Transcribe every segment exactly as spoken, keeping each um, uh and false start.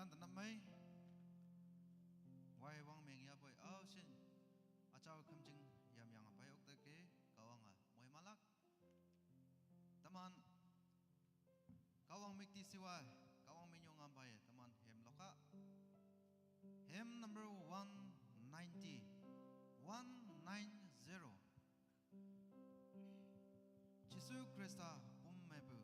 Tan tanam mai. Wai wang meng ya boy au sin. Achau kamjing yam yang apai ok ta ke. Kawang a moi malak. Taman. Kawang mik ti siwa. Kawang mik nyong am pai. Taman hem loka. Hymn number one ninety. One nine zero. Jisu Krista pum mepu.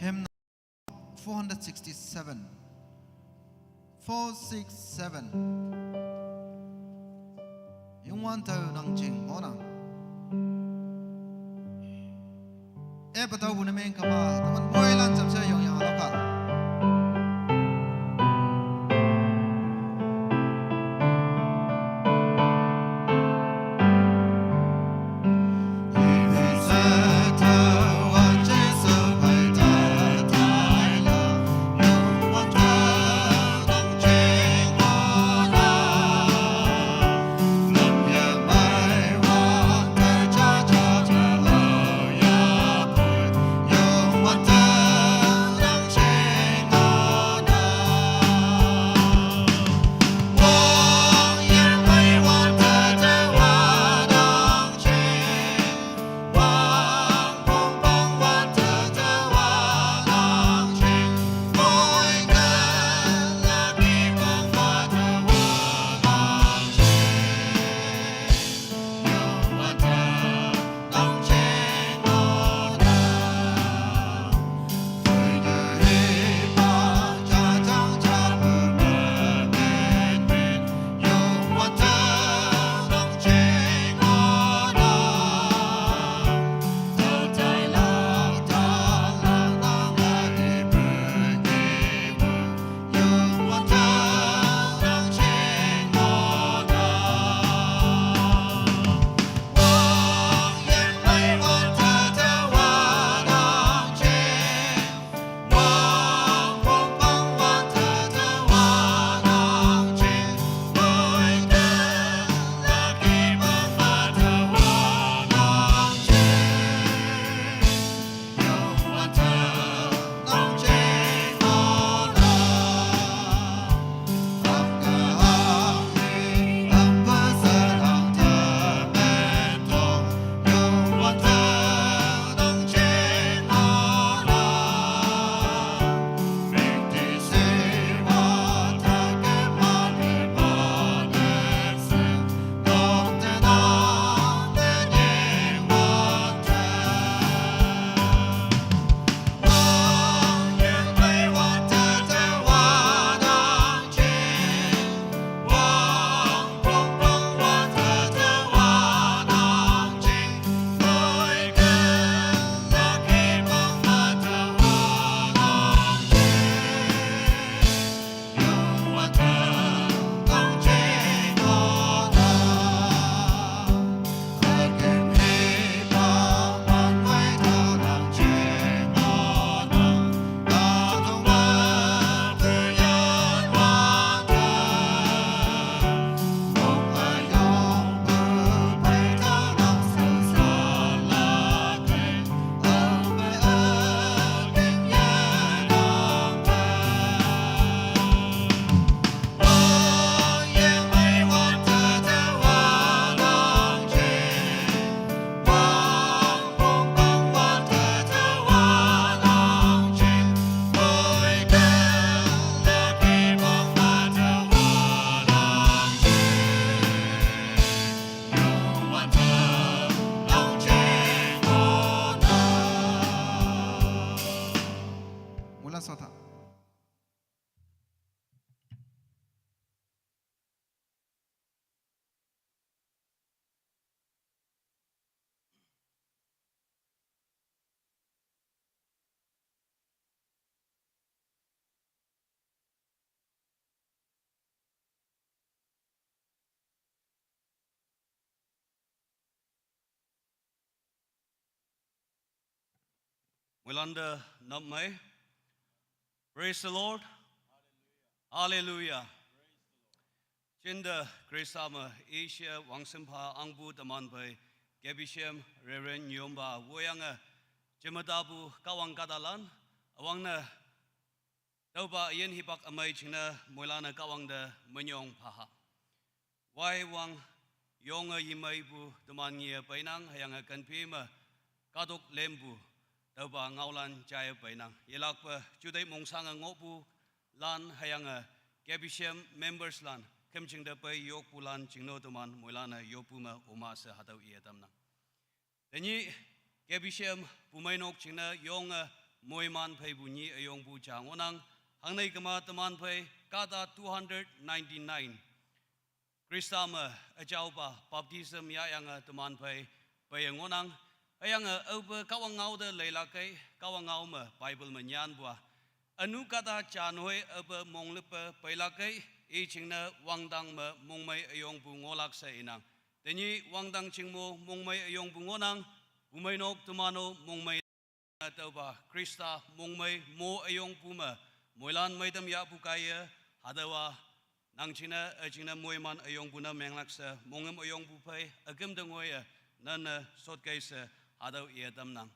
Hymn four hundred sixty-seven. Four six seven. Yung wan tau nang jing mo nang. E patau bu na meng kama, taman moi lan jam sa yung yang lokal. Moilan te nap mei. Praise the Lord. Hallelujah. Jinte Khrista me Asia wangsimpha angpu teman phei K B C M Reverend Nyompa woiyange jemetapu Kahwang kahtalan, üwangne tüopa üyin hipak ümei jingne moilan-e Kahwang te minyong phaha. Wai wang yonge yemeipu teman nge peinang, hüyange kanpi me kahtok lempu tüopa ngaolan jaiye peinang. Yelakpe juteih mongshange ngohpulan hüyange K B C M members lan, khümjing te pei yokpulan jingno teman moilan-e yoppu me oma she hatüo iye tamnang. Tenyih K B C M pumeinok jingne yonge moiman pheipu nyih üyongpu ja ngohnang, hangnei kema teman phei kahta two hundred ninety-nine Khrista me üjaopa baptism yahyange teman phei peiye ngohnang. Hüyange aope Kahwang ngao te leilakkei, Kahwang ngao me Bible me nyanpu-a, ünu kahta jan hoi aope monglüppe peilakkei, i jingne wangdang me mongmei üyongpu ngohlak she inang. Tenyih wangdang jing mo mongmei üyongpu ngohnang, pumeinok teman-o mongmei tüopa Khrista mongmei mo üyongpu me moilan meitam yahpu kaiye, hatüowa nang jingne, eh, jingne moiman üyongpu ne menglak she, mongem üyongpu phei üküm te ngoiye nanne shotkei she hatüo iye tamnang.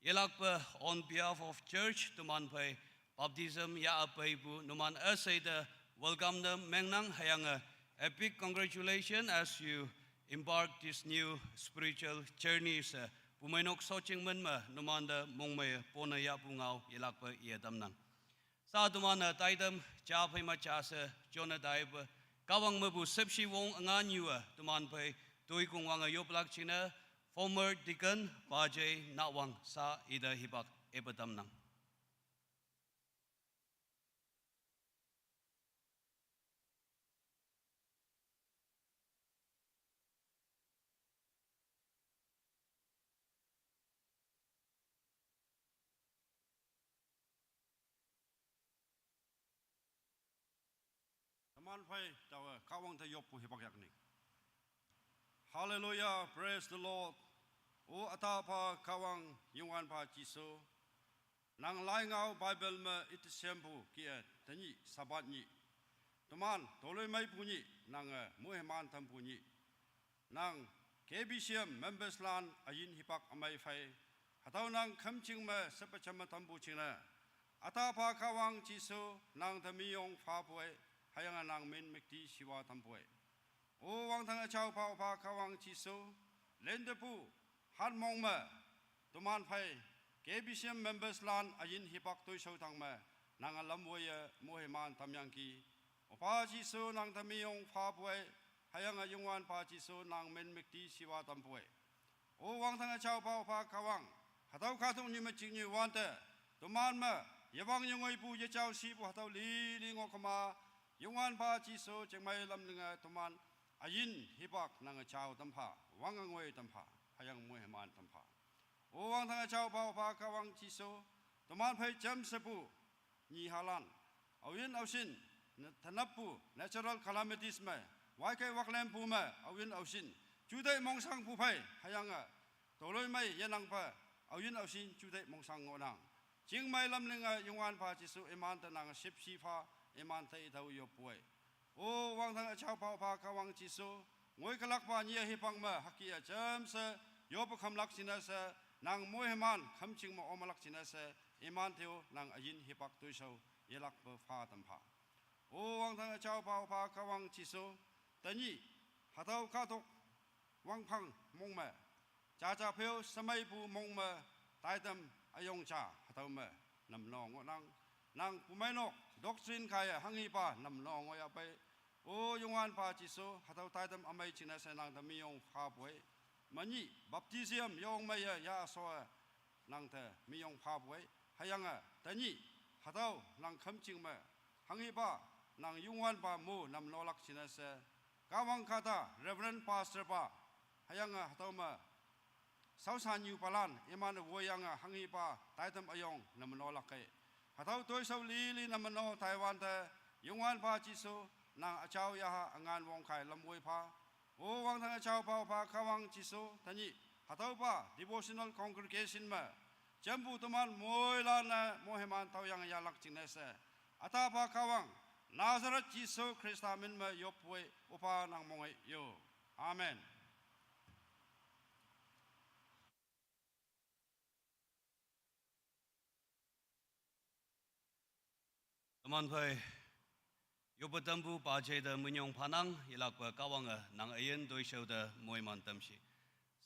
Yelakpe on behalf of church teman phei baptism yah peipu numan üshei te welcome ne mengnang, hüyange a big congratulations as you embark this new spiritual journey she, pumeinok shotjing men me numan te mongmei pone yahpu ngao yelakpe iye tamnang. Sha teman-e taitam ja phei ma ja she jonne taipe, Kahwang mepu shüpshe wong üngan nyue teman phei toikong wange yoplak jingne former deacon Pajei Nahwang sha ite hipak epe tamnang. Teman phei taowe Kahwang te yoppu hipak yakni. Hallelujah, praise the Lord. O üta pha Kahwang Youngwanpa Jesu, nang lai ngao Bible me ite shempu kih-e tenyih Sabbath nyih, teman toloimeipu nyih, nange moiman tampu nyih, nang K B C M members lan üyin hipak ümei phei, hatüo nang khümjing me shepe jame tampu jingne, üta pha Kahwang Jesu nang te minyong phapoi, hüyange nang min müktishiwa tampoi. O wangdang üjao phaopha Kahwang Jesu, lentepu hanmong me teman phei K B C M members lan üyin hipak toishao tang me nange lam woiye moiman tamyangki. Opa Jesu nang te minyong phapoi, hüyange Youngwanpa Jesu nang min müktishiwa tampoi. O wangdang üjao phaopha Kahwang, hatüo kahtoknyu me jingnyu wante, teman me yewang yengoipu yejao shipu hatüo lili ngoh kema, Youngwanpa Jesu jingmei lam linge teman üyin hipak nange jao tampha, wange ngoi tampha, hüyange moiman tampha. O wangdang üjao phaopha Kahwang Jesu, teman phei jamshepu nyihalan, aoyin aoshin, ne, tenappu natural calamities me, waikei waklempu me, aoyin aoshin, juteih mongshangpu phei, hüyange toloimei yenangpe, aoyin aoshin juteih mongshang ngohnang. Jingmei lam linge Youngwanpa Jesu iman te nang shüpshe pha, iman te itüo yoppoi. O wangdang üjao phaopha Kahwang Jesu, ngoi kelakpa nyih hipak me hüke-e jamshe yoppe khümlak jingne she, nang moiman khümjing me omlak jingne she, iman te-o nang üyin hipak toishao yelakpe pha tampha. O wangdang üjao phaopha Kahwang Jesu, tenyih hatüo kahtok wangphang mong me, jaja pheo shemeipu mong me, taitam üyong ja hatüo me namno ngohnang. Nang pumeinok doctrine kaiye hanghipa namno ngohyahpei. O Youngwanpa Jesu, hatüo taitam ümei jingne she nang te minyong phapoi. Menyih baptism yong meiye yashowe nang te minyong phapoi. Hüyange tenyih hatüo nang khümjing me hanghipa nang Youngwanpa mu namnolak jingne she, Kahwang kahta Reverend Pastor pa, hüyange hatüo me shaoshannyupalan iman-e woiyange hanghipa taitam üyong namnolakkei. Hatüo toishao lili namno taiwante, Youngwanpa Jesu nang üjao yaha üngan wongkhei lam woi pha. O wangdang üjao phaopha Kahwang Jesu, tenyih hatüopa devotional congregation me Jampu teman moilan-e moiman taoyange yahlak jingne she, ütahpa Kahwang, Nazareth Jesu Khrista min me yoppu-e üpa nang mong-e yo. Amen. Teman phei, yoppe tampu pa jai te minyong phanang, yelakpe Kahwange nang üyin toishao te moiman tamshi.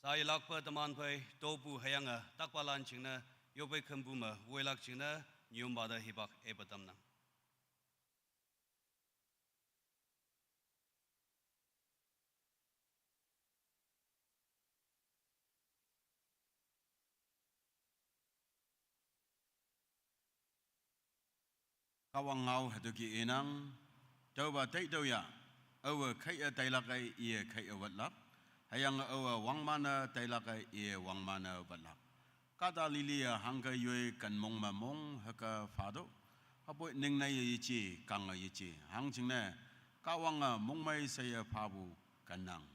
Sha yelakpe teman phei topu hüyange takpalan jingne, yoppe khümpu me woilak jingne, nyümpa te hipak ipe tamnang. Kahwang ngao hatüoki inang, tüopa teitüoya, aowe kheiye tailak ei, iye kheiye watlak, hüyange aowe wangman-e tailak ei, iye wangman-e watlak. Kahta liliye hangke yoi ken mong me mong hüke phatüoh, hüpoi ningneiye yeje, kange yeje, hangjingne, Kahwange mongmei sheye phapu kennang.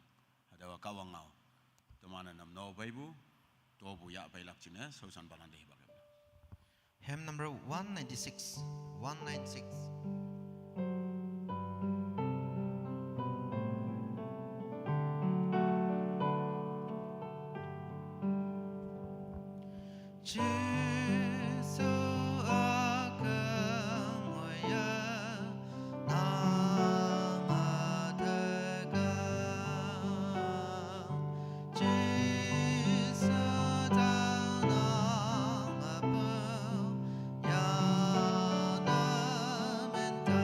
Hatüowa Kahwang ngao. Teman-e nam no peipu, topu yah peilak jingne, shaoshanpalan te hipak yah. Hymn number one ninety-six, one nine six. Jesu aküm oya, nang atekang. Jesu tanang apu, ya nang minta.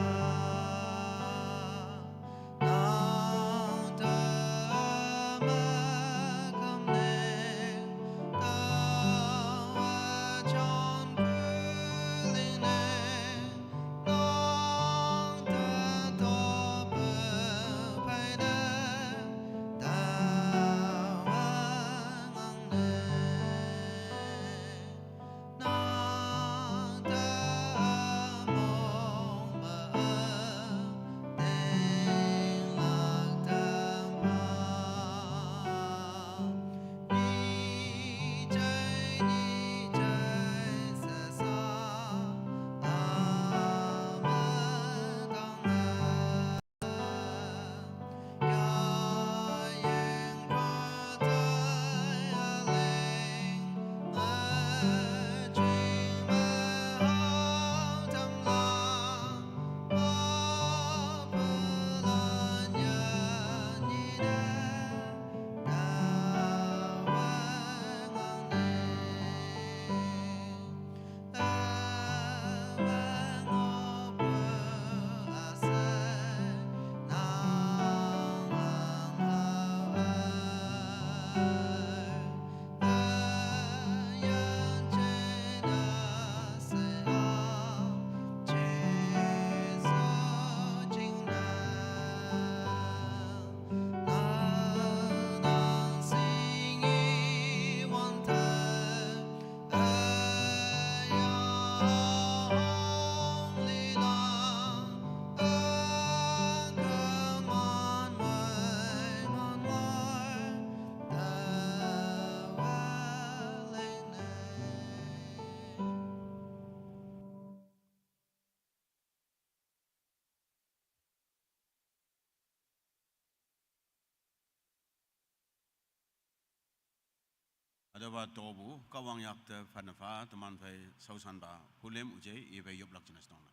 Hatüopa topu, Kahwang yakte phanne pha, teman phei shaoshanpa, Pulem Üje, iphei yoplak jingne shinang.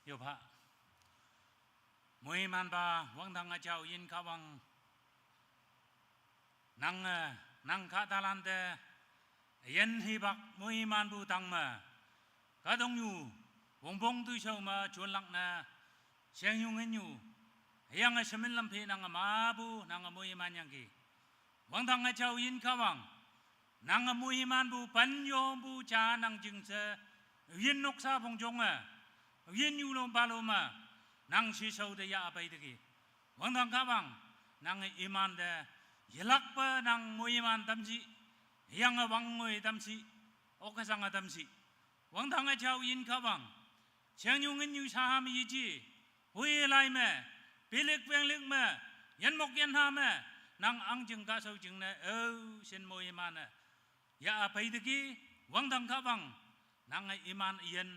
Yopha. Moimanpa wangdang üjao yin Kahwang. Nang, eh, nang kahtalante, yin hipak moimanpu tangme. Kahtoknyu, wongpong toishao me jonlak ne, shengnyu nginnyu, hüyange shemin lam phe nange mapu, nange moiman yangki. Wangdang üjao yin Kahwang, nange moimanpu pen yongpu ja nang jingshe, yin noksa phongjonge, yin nyulom palome, nang shishao te yahpei teki. Wangdang Kahwang, nange imante, yelakpe nang moiman tamshi, hüyange wangngoi tamshi, okkeshange tamshi. Wangdang üjao yin Kahwang, shengnyu nginnyu shaha me yeji, hoilai me, pilik penglik me, yinmok yinha me, nang angjing kahshao jingne, ao shin moiman-e yahpei teki, wangdang Kahwang, nange iman üyin,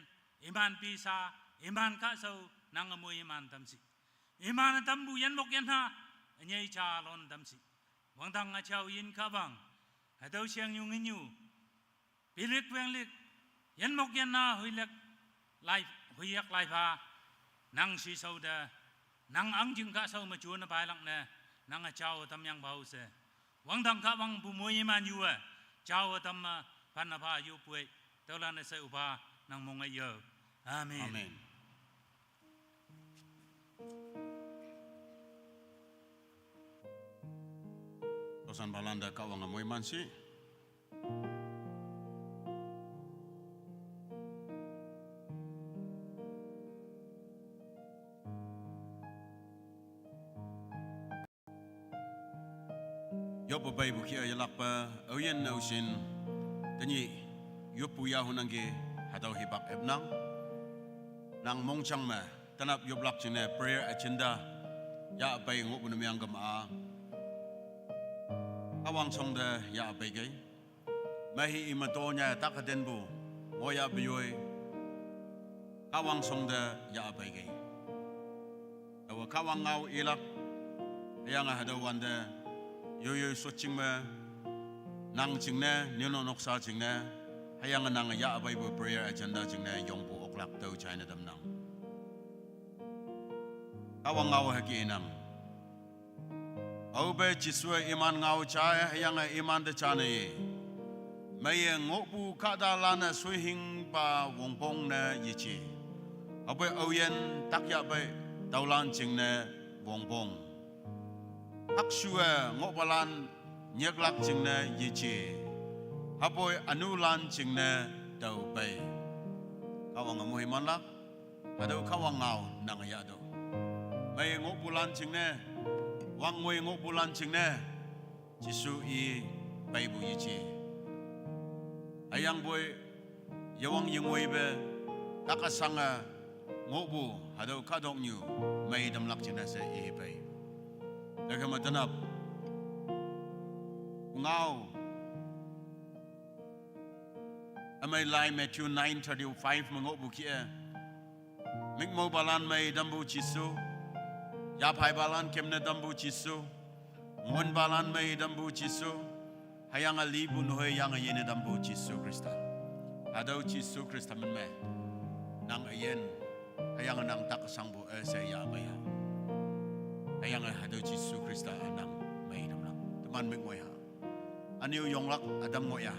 iman pisa, iman kahshao nange moiman tamshi. Iman-e tampu yinmok yinha, ünyei jalon tamshi. Wangdang üjao yin Kahwang, hatüo shengnyu nginyu, pilik wenglik, yinmok yinna huilek, lai, huiyak laipha, nang shishao te, nang angjing kahshao me jone pailak ne, nange jao tamyangpao she. Wangdang Kahwang pu moiman yuwe, jao tamme, phanne pha yopwe, tüolan-e she üpa, nang monge yo. Amen. Amen. Tosan palante Kahwange moiman shi. Yoppe peipu kih-e yelakpe, aoyin aoshin, tenyih, yoppu yahunangki, hatüo hipak epnang. Nang mongjang me, tenap yoplak jingne prayer agenda, yahpei ngohpu ne meang kema-a. Kahwang shong te yahpei kei. Mehi ime tonya tak ütinpu, ngohyahpu yoi. Kahwang shong te yahpei kei. Taowe Kahwang ngao ilak, hüyange hatüo wante, yoiyoi shotjing me, nang jingne, nyunok noksa jingne, hüyange nange yahpeipu prayer agenda jingne, yongpu oklak tüo jaine tamnang. Kahwang ngao hüke inang. Aope Jesuwe iman ngao ja-e hüyange imante jane i. Meiye ngohpu kahtalan-e shoihingpa wongpong ne yeje. Aope aoyin takyahpei tüolan jingne wongpong. Hakshuwe ngohpalan nyiklak jingne yeje. Hüpoi ünulan jingne tüopei. Kahwange moimanlak. Hatüo Kahwang ngao nange yahtüoh. Mei ngohpulan jingne, wangngoi ngohpulan jingne, Jesu i peipu yeje. Hüyangpoi, yewang yengoipe, tak üsange ngohpu, hatüo kahtoknyu, mei tamlak jingne she i pei. Tüokhei me tenap, ngao, ümei lai Matthew nine thirty-five me ngohpu kih-e. Mükmopalan mei tampu Jesu. Yaphaipalan kemne tampu Jesu. Ngonpalan mei tampu Jesu. Hüyange lipu nehoi yange yene tampu Jesu Khrista. Hatüo Jesu Khrista min me, nang üyin, hüyange nang tak shangpu üshei yahpei ha. Hüyange hatüo Jesu Khrista-a nang mei tamlak. Teman mükngoi ha. Ünyu yonglak ütam ngoh ya.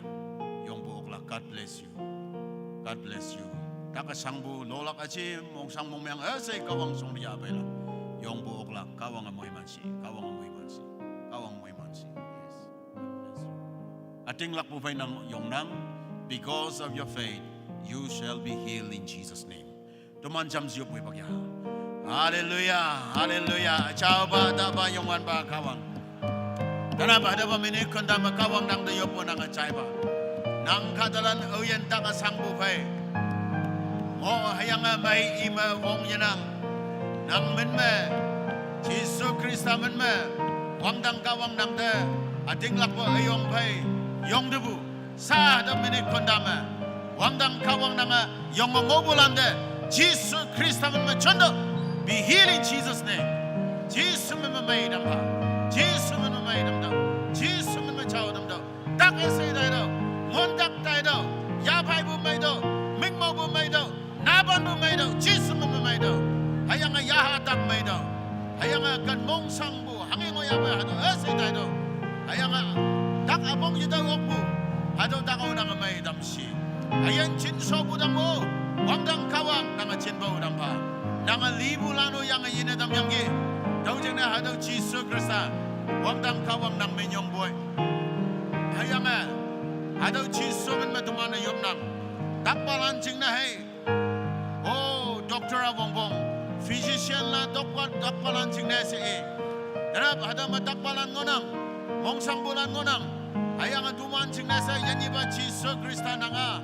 Yongpu oklak. God bless you. God bless you. Tak üshangpu lolak üji, mongshang mongmeang üshei Kahwang shong te yahpeilak. Yongpu oklak. Kahwange moiman shi. Kahwange moiman shi. Kahwange moiman shi. Yes. God bless you. Ütinglakpu phei nang yongnang. Because of your faith, you shall be healed in Jesus' name. Toman jamshe yoppu hipak ya. Haleluya, haleluya. Jaopa, Tapa, Youngwanpa Kahwang. Tenap hatüopa minute konda me Kahwang nang te yoppu nange jaipa. Nang kahtalan aoyin tak üshangpu phei. Ngoh hüyange mei ime wong yenang. Nang min me, Jesu Khrista min me, wangdang Kahwang nang te, ütinglakpu üyong phei, yongtepu. Sa hatüo minute konda me, wangdang Kahwang nange, yonge ngohpulante, Jesu Khrista min me jonto, be healed in Jesus' name. Jesu min me mei tam pha. Jesu min me mei tam tüoh. Jesu min me jao tam tüoh. Tak üshei taitüoh. Ngon tak taitüoh. Yaphaipu meitüoh. Mükmopu meitüoh. Napanpu meitüoh. Jesu min me meitüoh. Hüyange yaha tak meitüoh. Hüyange ken mongshangpu. Hanghe ngohyahpei hatüo üshei taitüoh. Hüyange tak üpong yetao okpu. Hatüo tak-o nange mei tam shi. Hüyange jinshopu tam-o. Wangdang Kahwang nange jinpao tam pha. Nange lipulan-o yange yene tamyangki. Tüo jingne hatüo Jesu Khrista. Wangdang Kahwang nang minyongpoi. Hüyange, hatüo Jesu min me teman-e yopnang. Takpalan jingne hei. O, doctor-a wongpong. Physician-lan dokpa, takpalan jingne she i. Tenap hatüo me takpalan ngohnang. Mongshangpulan ngohnang. Hüyange toman jingne she yinyepa Jesu Khrista nang-a.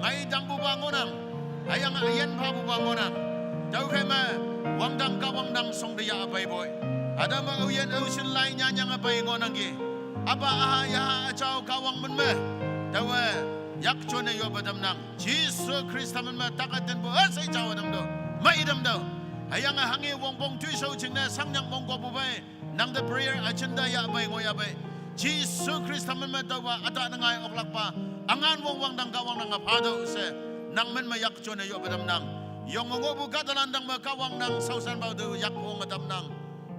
Mei tampupa ngohnang. Hüyange üyin phapupa ngohnang. Tüokhei me, wangdang Kahwang nang shong te yahpeipoi. Hatüo me aoyin aoshin lai nyanyange pei ngohnangki. Apa aha yaha üjao Kahwang min me. Taowe yakjone yoppe tamnang. Jesu Khrista min me takat tenpu üshei jaowe tamtüoh. Mei tamtüoh. Hüyange hanghe wongpong toishao jingne shangnyak mongkopu pei. Nangte prayer agenda yahpei ngohyahpei. Jesu Khrista min me taopa ütah ne ngai oklakpa. Üngan wongwang dang Kahwang nange phatüoh she. Nang min me yakjone yoppe tamnang. Yonge ngohpu kahtalan dang me Kahwang nang shaoshanpao te yakwange tamnang.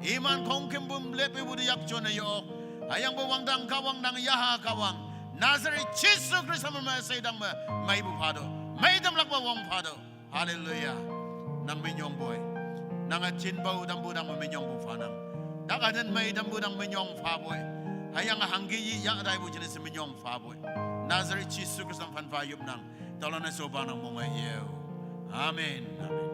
Iman khongkümpu leppu te yakjone yok. Hüyangpoi wangdang Kahwang nang yaha Kahwang. Nazareth Jesu Khrista min me üshei dang me meipu phatüoh. Mei tamlakpa wong phatüoh. Hallelujah. Nang minyongpoi. Nange jinpao tampu dang me minyongpu phanang. Takat ten mei tampu dang minyong phapoi. Hüyange hangke yi yah taipu jingne she minyong phapoi. Nazareth Jesu Khrista phanpha yopnang. Taolan-e shopa nang monge yeo. Amen. Amen.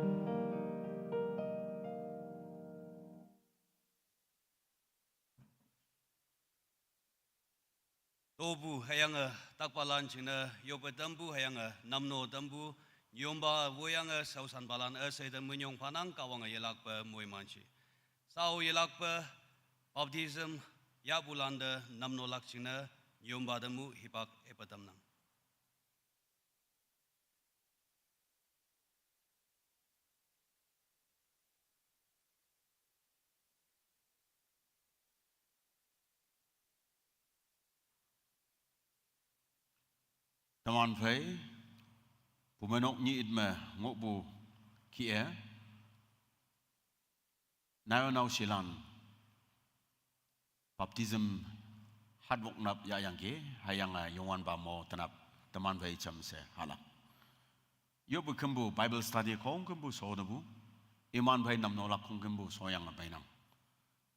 Topu hüyange takpalan jingne yoppe tampu hüyange namno tampu nyompa woyange shaoshanpalan üshei te minyong phanang Kahwange yelakpe moimanshi. Shao yelakpe baptism yahpulante namnolak jingne nyompa te mu hipak epe tamnang. Teman phei, pumeinok nyih it me ngohpu kih-e, nao naoshilan baptism hatwok nap yahyangki, hüyange Youngwanpa mo tenap teman phei jamshe hahlak. Yoppu kümpu Bible study khongkümpu shotepu, iman phei namnolak khongkümpu shoyange peinang.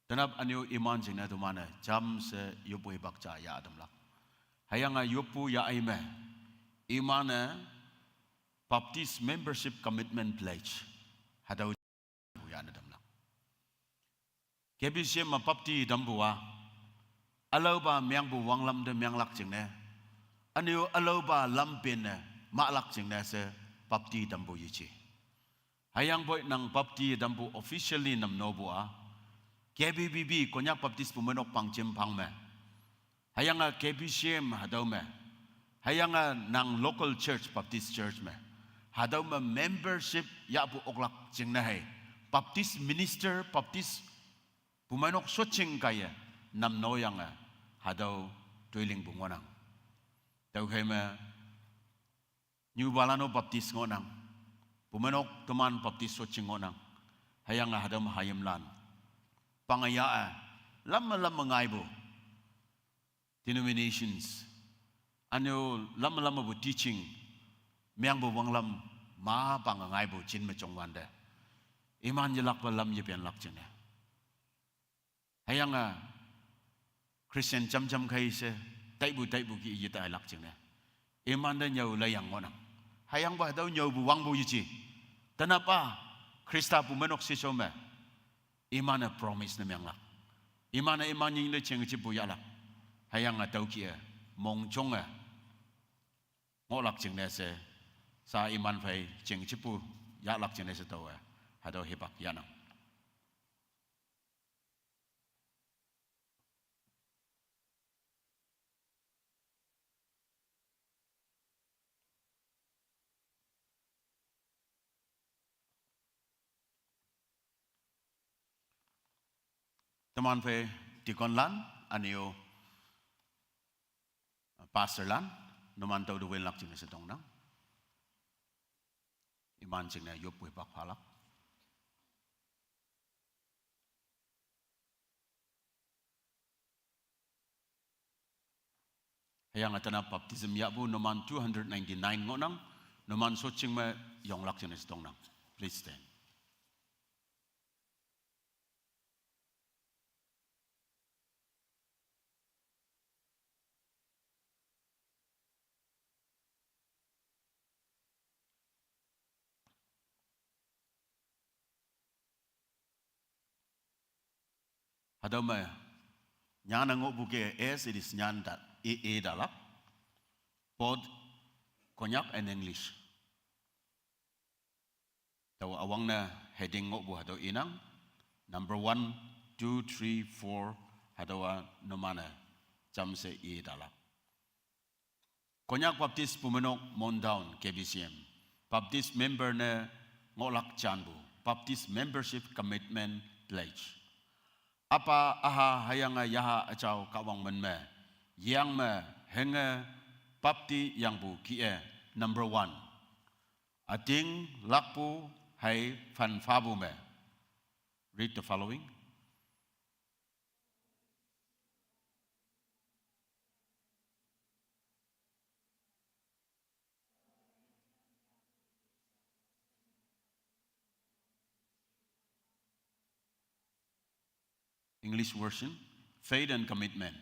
Tenap ünyu iman jingne teman-e jamshe yoppu hipak ja yah tamlak. Hüyange yoppu yah-i me, iman-e Baptist Membership Commitment Pledge hatüo yahne tamlak. K B C M me bapti tampu-a, ülaopa mengpu wanglam te menglak jingne, ünyu ülaopa lam penne mahlak jingne she bapti tampu yeji. Hüyangpoi nang bapti tampu officially namnopu-a, K B B B, Konyak Baptist Bumeinok Pangjem Phang me, hüyange K B C M hatüo me, hüyange nang local church, Baptist church me, hatüo me membership yahpu oklak jingne hei, Baptist minister, Baptist Bumeinok Shotjing kaiye namnoyange hatüo toilingpu ngohnang. Tüokhei me nyupalan-o Baptist ngohnang. Bumeinok teman Baptist Shotjing ngohnang. Hüyange hatüo me hayimlan pange yah-e, lamme lamme ngaipu denominations, ünyu lamme lammepu teaching, mengpu wanglam ma pange ngaipu jin me jongwante, iman yelakpe lam yepenlak jingne, hüyange Christian jamjam khei she taipu taipu kih yetailak jingne, imante nyüo leiyang ngohnang. Hüyangpa hatüo nyüopu wangpu yeji, tenap-a Khrista Bumeinok shishao me iman-e promise ne menglak. Iman-e iman nying te jing jipu yahlak. Hüyange tüo kih-e mongjonge ngohlak jingne she, sha iman phei jing jipu yahlak jingne she taowe hatüo hipak yahnang. Teman phei deaconlan, ünyu pastorlan, numan tao te winlak jingne she tongnang. Iman jingne yoppu hipak phalak. Hüyange tenap baptism yahpu numan two hundred ninety-nine ngohnang, numan Shotjing me yonglak jingne she tongnang. Please stand. Hatüo me, nyanne ngohpu ke as it is nyan ta, e, e talak, both Konyak and English. Taowe üwangne heading ngohpu hatüo inang, number one, two, three, four, hatüowa numan-e jamshe i talak. Konyak Baptist Bumeinok Mon Town K B C M Baptist member ne ngohlak janpu Baptist Membership Commitment Pledge. Apa, aha, hüyange yaha üjao Kahwang men me, yeng me, henge, bapti yangpu kih-e, number one. Ütinglakpu hei phanphapu me. Read the following. English version, faith and commitment.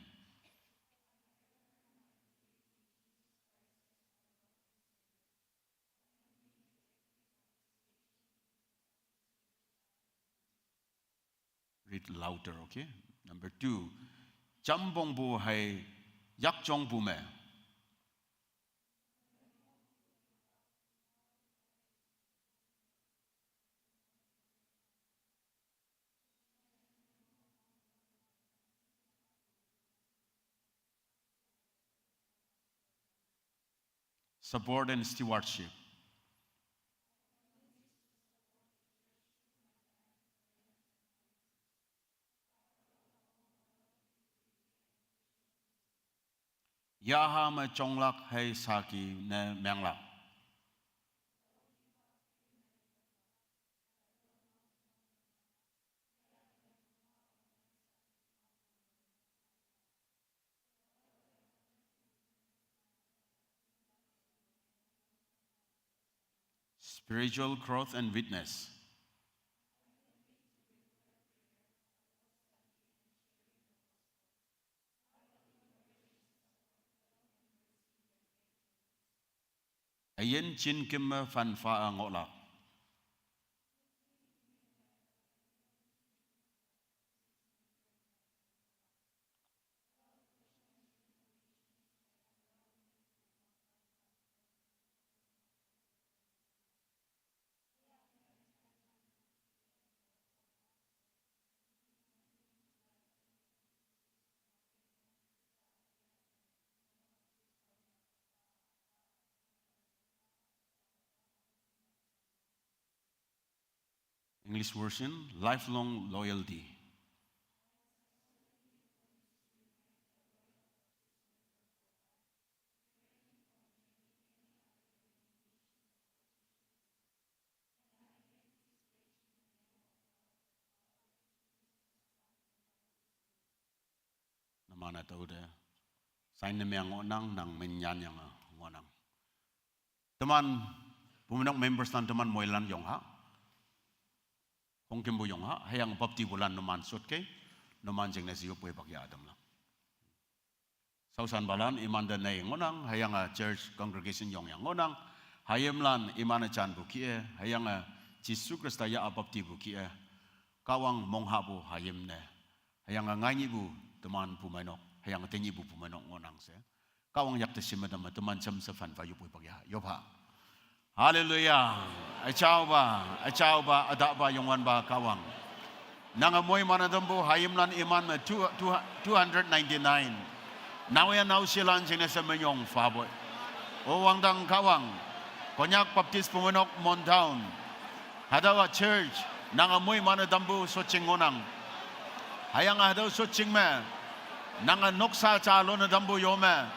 Read louder, okay? Number two, jampongpu hei yakjongpu me. Support and stewardship. Yaha me jonglak hei saki ne menglak. Spiritual growth and witness. Üyin jin kim me phanpha-e ngohlak. English version, lifelong loyalty. Numan-e tüote sign ne meng ngohnang, nang min nyanyange ngohnang. Teman Bumeinok members lan teman moilan yong ha. Khongkümpu yong ha, hüyange baptipulan numan shotke, numan jingne she yoppu hipak yah tamnang. Shaoshanpalan imante neiye ngohnang, hüyange church congregation yongyang ngohnang, hayimlan iman-e janpu kih-e, hüyange Jesu Khrista yah-a baptipu kih-e, Kahwang monghapu hayim ne, hüyange ngainyihpu teman Bumeinok, hüyange tenyihpu Bumeinok ngohnang she. Kahwang yakte shim me tamme teman jamshe phanpha yoppu hipak yah, yop ha. Haleluya. Üjaopa, üjaopa, ütahpa, Youngwanpa Kahwang. Nange moiman-e tampu hayimlan iman me two, two, two hundred ninety-nine. Naoyha naoshelan jingne she minyong phapoi. O wangdang Kahwang, Konyak Baptist Bumeinok Mon Town, hatüowa church, nange moiman-e tampu shotjing ngohnang. Hüyange hatüo shotjing me, nange noksa jalone tampu yo me,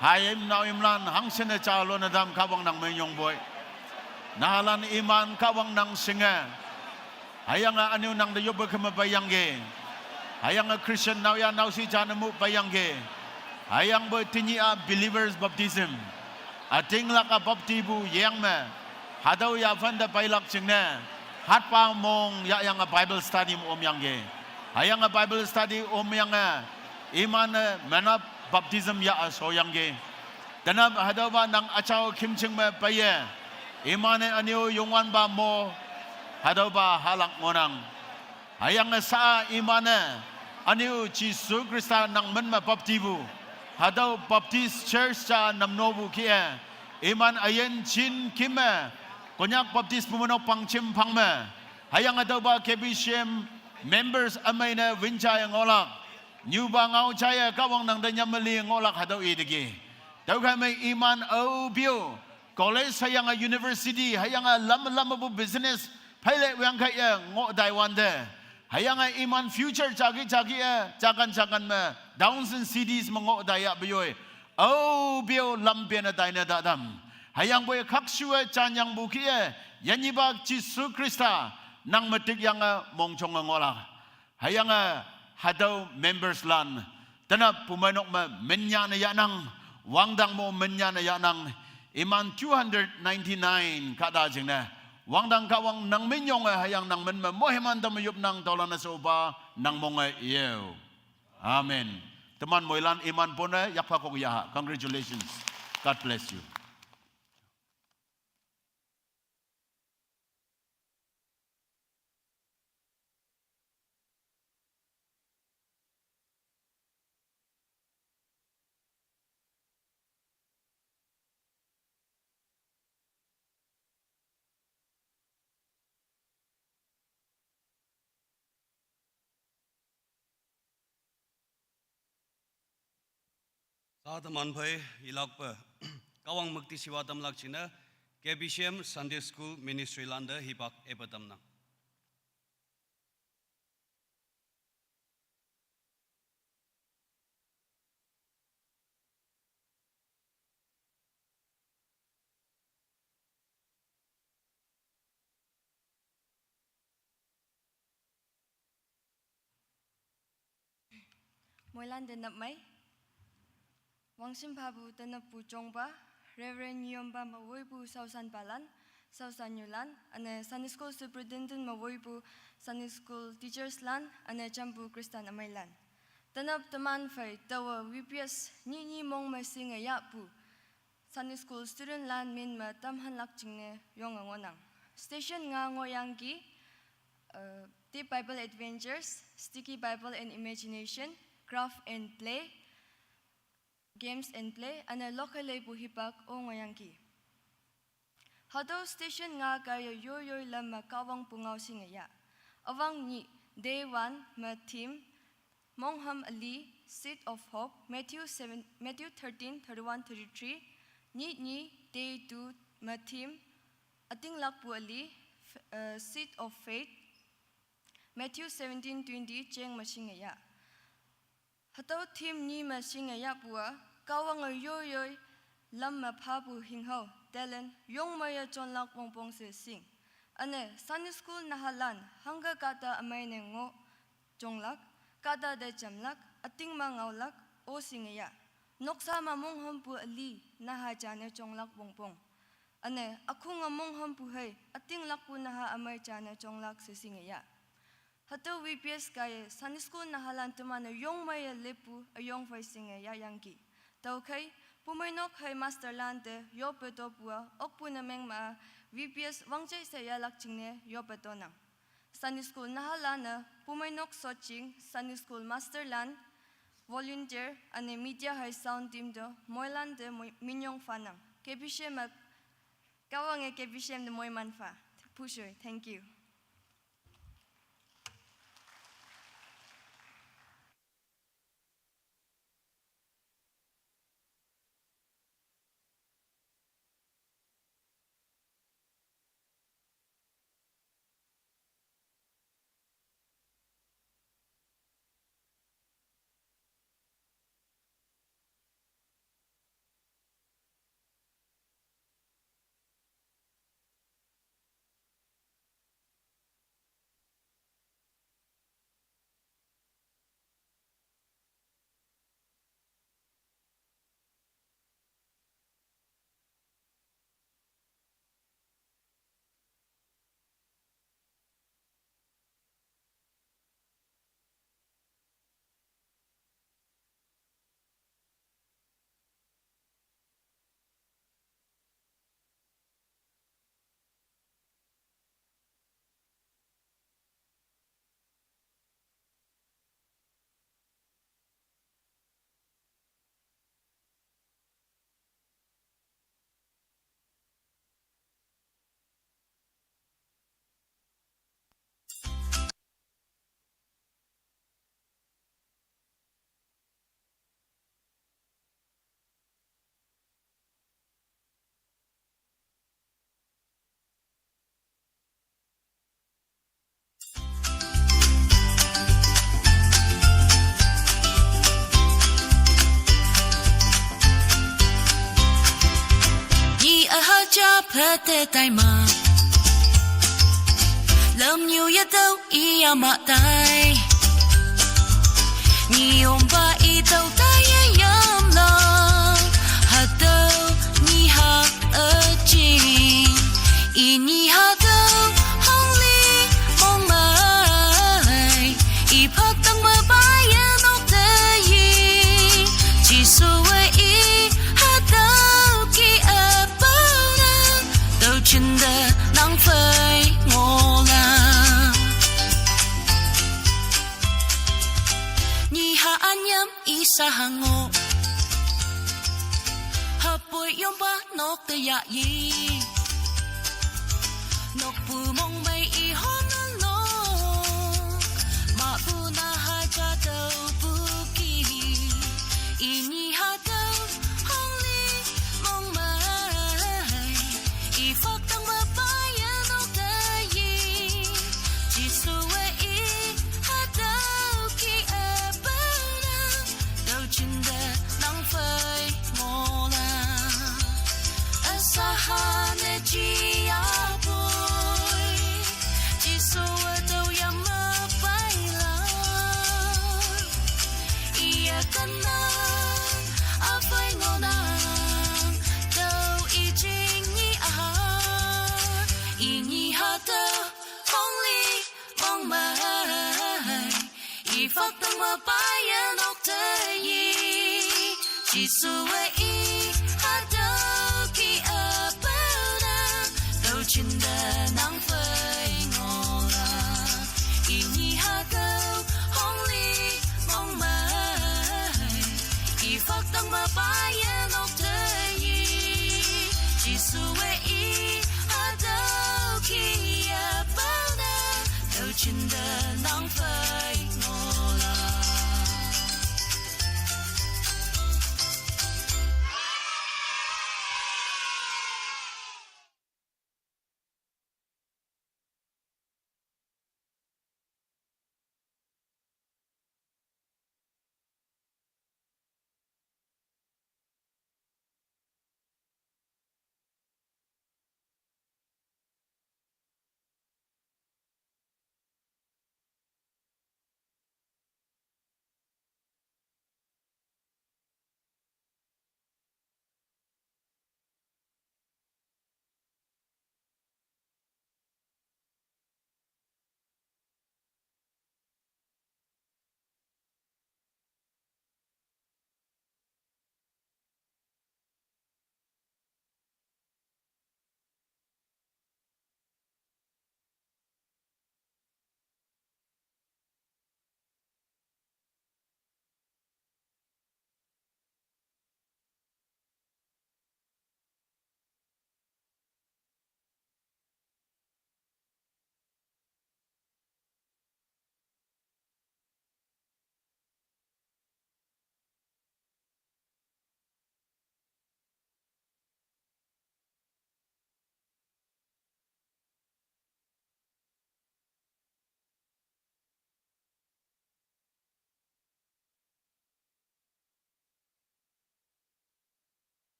hayim naoyimlan hangshinne jalone tam Kahwang nang minyong poi. Nahalan iman Kahwang nang shinge, hüyange ünyu nangte yoppe keme peiyangki. Hüyange Christian naoyha naoshe jane mu peiyangki. Hüyangpoi tenyih-a believers baptism, ütinglak-a baptipu yeng me, hatüo yaphante peilak jingne, hatpa mong yahyange Bible study me omyangki. Hüyange Bible study omyange, iman-e menap baptism yah-e shoyangki. Tenap hatüopa nang üjao khümjing me peiye, iman-e ünyu Youngwanpa mo, hatüopa hahlak ngohnang. Hüyange sha-a iman-e ünyu Jesu Khrista nang min me baptipu, hatüo Baptist Church ja namnopu kih-e, iman üyin jin kim me, Konyak Baptist Bumeinok Pangjem phang me, hüyange tüopa K B C M Members amei ne winjai ngohlak. Nyuba ngao jaiye Kahwang nang te nyamali ngohlak hatüo iteki. Tüokhei me iman aope-o college hüyange university hüyange lam lam mepu business pheile wangkhei-e ngoh taiwante. Hüyange iman future jaki jaki-e jakan jakan me towns and cities me ngoh taiyahpe yoi. Aope-o lam pene taine tatam. Hüyangpoi khakshuwe janyangpu kih-e, yanyihpa Jesu Khrista, nang me tikyange mongjonge ngohlak. Hüyange hatüo members lan, tenap pumeinok me menyane yahnang, wangdang mo menyane yahnang, iman two hundred ninety-nine kahta jingne, wangdang Kahwang nang minyonge hüyange nang min me moiman tamme yopnang taolan-e shopa nang monge yeo. Amen. Teman moilan iman pone yakphakok yaha. Congratulations. God bless you. Sa teman phei ilakpe, Kahwang müktishiwa tamlak jingne, K B C M Sunday School Ministry lante hipak epe tamnang. Moilan te nap mei. Wangshin phapu tenappu jongpa, Reverend Nyiyompa me woipu shaoshanpalan, shaoshannyulan, üne Sunday School Superintendent me woipu Sunday School Teachers lan, üne jampu Christian ümeilan. Tenap teman phei taowe V B S nyih nyih mong me shinge yahpu Sunday School student lan min me tamhanlak jingne yonge ngohnang. Station nga ngohyangki, uh, Deep Bible Adventures, Sticky Bible and Imagination, Craft and Play, Games and Play, üne lokhei leipu hipak-o ngohyangki. Hatüo station nga kaiye yoi yoi lam me Kahwang pungao shinge yah. Üwang nyih, day one me theme, Mongham üli, Seed of Hope, Matthew seven, Matthew thirteen, thirty-one, thirty-three, nyih nyih, day two me theme, ütinglakpu üli, f-, uh, Seed of Faith, Matthew seventeen twenty jeng me shinge yah. Hatüo theme nyi me shinge yahpu-a, Kahwange yoi yoi lam me phapu hinghao, talent, yongmeiye jonlak wongpong she shing. Üne, Sunday School nahalan, hangke kahta ümei ne ngoh jonglak, kahta te jamlak, üting me ngaolak, o shinge yah. Noksa me monghampu üli, naha jane jonglak wongpong. Üne, ükhunge monghampu hei, ütinglakpu naha ümei jane jonglak she shinge yah. Hatüo V B S kaiye Sunday School nahalan teman-e yongmeiye leppu üyong phei shinge yahyangki. Tüokhei, pumeinok hei masterlan te yoppe topu-a, okpu ne meng ma-a, V B S wangjai she yahlak jingne yoppe tonang. Sunday School nahalan-e, pumeinok shotjing, Sunday School masterlan, volunteer, üne media hei sound team te, moilan te moi-, minyong phanang. K B C M me, Kahwange K B C M te moiman pha. Pushoi, thank you. Pete tai ma. Lam niu ya tau i ya ma tai. Ni om ba i tau tai ya yam lo. Ha tau ni ha a chi. I ni ha tau hong li mong mai. I phak tang ma bai ya nok te yi. Jisu we i ha tau ki a pau na. Tau chin da nang fai ngo la. Ni ha an yam i sa ha ngo. Ha pui yom ba nok te ya yi. Nok pu mong mai i hon a lo. Ma pu na ha cha tau pu ki. I ni ha tau hong li mong mai. I phak tang ma bai ya nok te yi. Jisu we i ha tau ki a pau na. Tau chin da nang fai ngo la. A sa ha ne chi ya poi. Jisu we tau ya ma bai la. I ya kan na. A fai ngo na. Tau i jing ni a ha. I ni ha tau. Hong li mong mai. I phak tang ma bai ya nok te yi. Jisu we i ha tau ki a pau na. Tau chin da nang fai ngo la. I ni ha tau hong li mong mai. I phak tang ma bai ya nok te yi. Jisu we i ha tau ki a pau na. Tau chin da nang fai ngo la.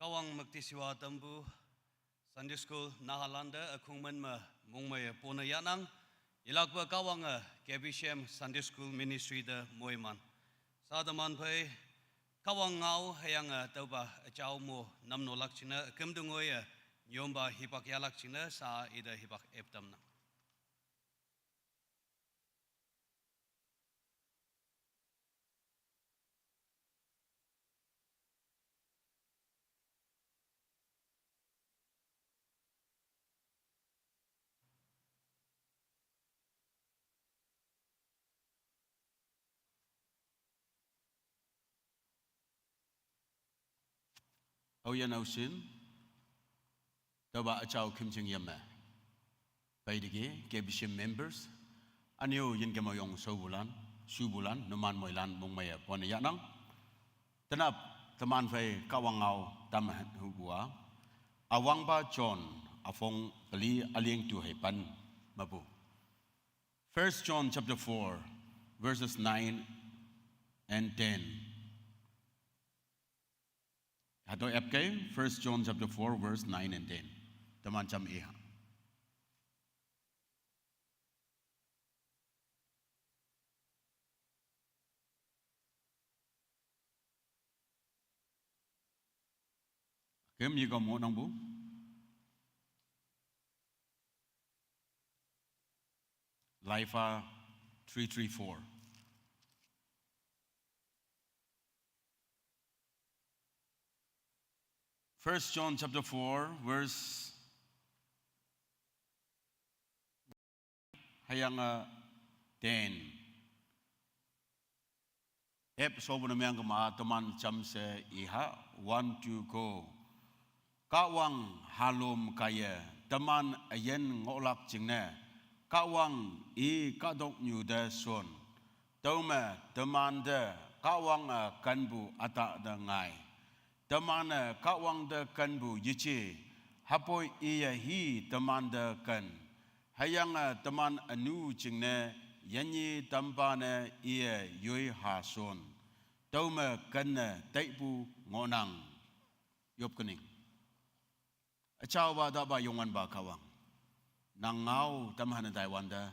Kahwang maktisiwa tampu Sunday School nahalanda akhungman ma mungmai pona yanang. Ilakpa Kahwang a K B C M Sunday School Ministry da moiman. Sadaman phai Kahwang ngau hayang a taupa achau mo namno lakchina akamdungoi a nyomba hipak yalakchina sa ida hipak eptamna. Aoyin aoshin, tüopa üjao khümjing yeme. Peiteki, K B C members, ünyu yinkem oyong shobulan, shubulan, numan moilan mongmeiye pone yahnang. Tenap, teman phei Kahwang ngao tamhupu-a, Üwangpa John, üpong peli üleng tu hei pen mepu. First John chapter four, verses nine and ten. Hatüo apkei, First John chapter four, verse nine and ten. Teman jam iha. Kem yekom ngohnangpu. Laifa three three four. First John chapter four, verse hüyange ten. Ep shopu ne meang kema teman jamshe iha, one, two, go. Kahwang halom kaiye teman üyin ngohlak jingne, Kahwang i kahtoknyu te shon. Tüome temante Kahwange kenpu ütah te ngai. Teman-e Kahwang te kenpu yeje, hüpoi iye hi temante ken. Hüyange teman ünu jingne yinye tampa ne iye yoi ha shon. Tüome kenne taipu ngohnang. Yopkening. Üjaopa tapa Youngwanpa Kahwang, nang ngao tamhane taiwante,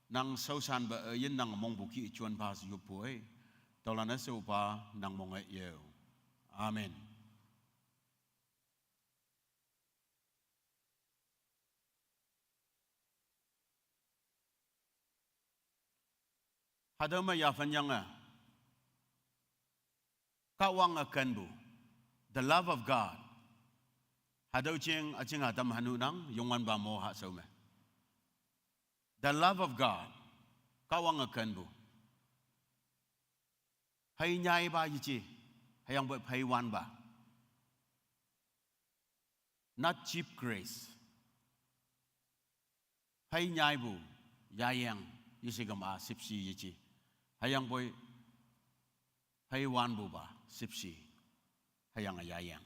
nang shaoshanpe üyin nang mongpu kih jonpha she yoppoi. Tüolan-e she opa nang monge yeo. Amen. Hatüo me yaphan yange, Kahwange kenpu, the love of God. Hatüo jing üjing ütam hanunang Youngwanpa mo hashao me. The love of God, Kahwange kenpu. Phei nyaipa yeje, hüyangpoi phei wanpa. Not cheap grace. Phei nyaipu yayeng, yeshe kema shüpshe yeje. Hüyangpoi phei wanpupa shüpshe, hüyange yayeng.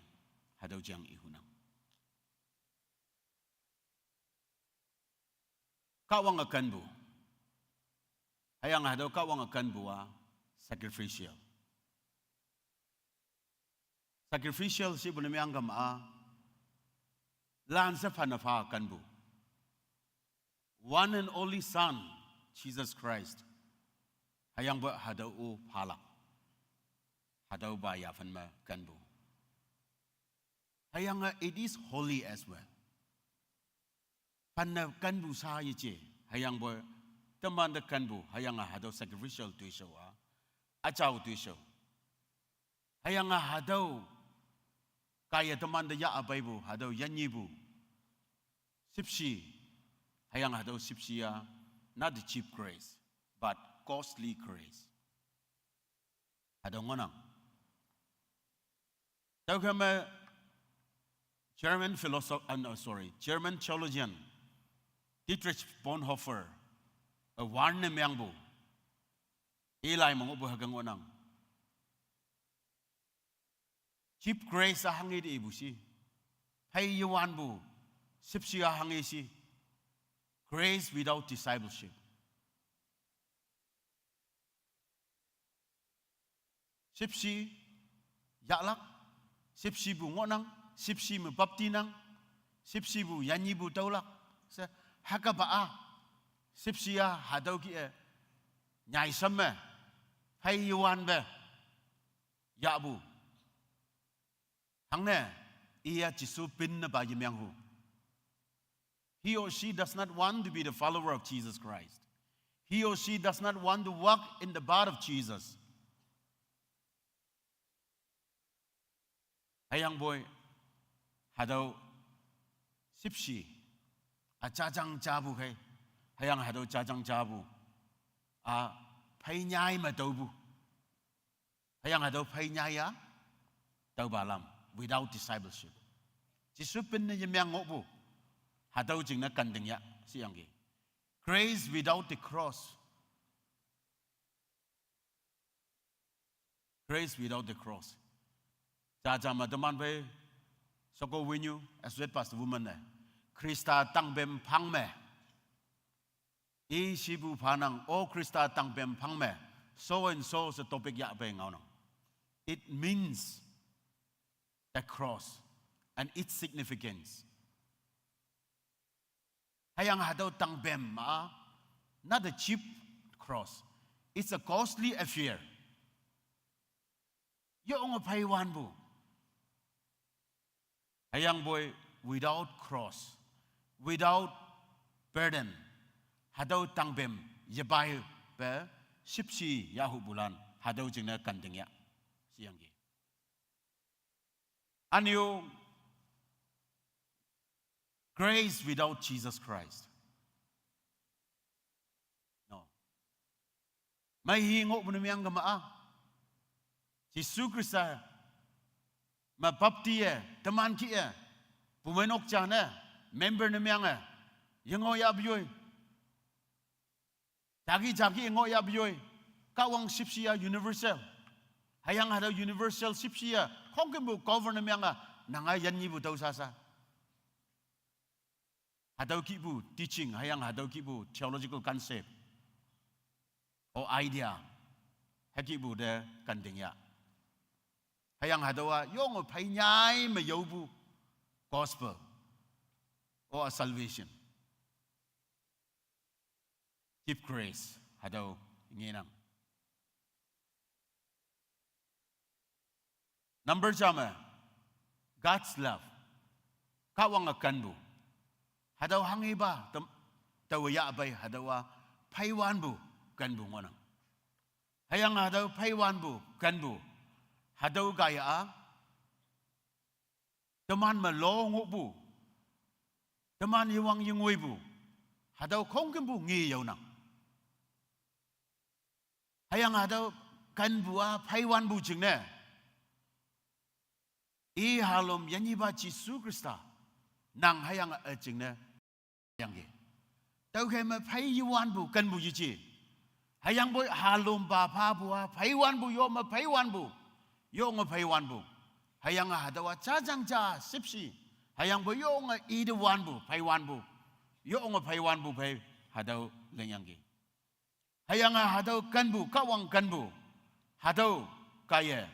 Hatüo jang ihunang. Kahwange kenpu. Hüyange hatüo Kahwange kenpu-a sacrificial. Sacrificial shepu ne meang kema-a, lanshe phanne pha kenpu. One and only Son, Jesus Christ. Hüyangpoi hatüo-o phalak. Hatüopa yaphan me kenpu. Hüyange it is holy as well. Phanne kenpu sha yeje, hüyangpoi temante kenpu, hüyange hatüo sacrificial toishao-a, üjao toishao. Hüyange hatüo kaiye temante yah peipu, hatüo yinyepu shüpshe, hüyange hatüo shüpshe-a, not a cheap grace, but costly grace. Hatüo ngohnang. Tüokhei me German philosoph-, uh, no, sorry, German theologian Dietrich Bonhoeffer, a warn ne meangpu, ilai me ngohpu hüke ngohnang. Cheap grace-a hanghe te ipu shi. Phei yewanpu, shüpshe-a hanghe shi. Grace without discipleship. Shüpshe yahlak, shüpshepu ngohnang, shüpshe me baptinang, shüpshepu yinyepu tüolak, she hükepa-a, shüpshe-a hatüo kih-e, nyaisham me, phei yewanpe, yahpu. Hangne, iya Jesu pinnepa yemeanghu. He or she does not want to be the follower of Jesus Christ. He or she does not want to walk in the path of Jesus. Hüyangpoi, hatüo shüpshe, a jajang japu khei, hüyange hatüo jajang japu, a phei nyai me tüopu. Hüyange hatüo phei nyai-a, tüopa lam. without discipleship. Jesu pinne yemeang ngohpu, hatüo jingne kanting ya sheyangki. Grace without the cross. Grace without the cross. Jaja me teman phei, sheko winyu, as well pastor woman ne, Khrista tangpem phang me, i shipu phanang, o Khrista tangpem phang me, so and so she topic yahpei ngaonang. It means the cross and its significance. Hüyange hatüo tangpem ma, not a cheap cross. It's a costly affair. Yonge pheiwanpu. Hüyangpoi without cross, without burden, hatüo tangpem yepaipe shüpshe yahupulan, hatüo jingne kanting ya sheyangki. Ünyu, grace without Jesus Christ. No. Meihi ngohpu ne meang kema-a, Jesu Khrista me bapti-e, teman kih-e, pumeinok ja ne, member ne meange, yengoh yahpu yoi. Jaki jaki ngoh yahpu yoi. Kahwang shüpshe ya universal. Hüyange hatüo universal shüpshe ya, khongkümpu govern ne meange, nanga yannyipu tao sasa. Hatüo kihpu teaching, hüyange hatüo kihpu theological concept or idea, hükihpu te kanting ya. Hüyange hatüowa yonge pheinyai me yaopu gospel or salvation. Cheap grace, hatüo ngenang. Number ja me, God's love. Kahwange kenpu. Hatüo hanghipa, tem-, taowe yahpei, hatüowa pheiwanpu kenpu ngohnang. Hüyange hatüo pheiwanpu kenpu, hatüo kaiye-a, teman me lo ngohpu, teman yewang yengoipu, hatüo khongkümpu nge yaonang. Hüyange hatüo kenpu-a pheiwanpu jingne, i halom yannyipa Jesu Khrista, nang hüyange üjingne yangki. Tüokhei me phei yewanpu kenpu yeji. Hüyangpoi halompa phapu-a pheiwanpu, yo me pheiwanpu, yonge pheiwanpu. Hüyange hatüowa jajang ja shüpshe. Hüyangpoi yonge ite wanpu, pheiwanpu, yonge pheiwanpu phei, hatüo lingyangki. Hüyange hatüo kenpu, Kahwang kenpu, hatüo kaiye,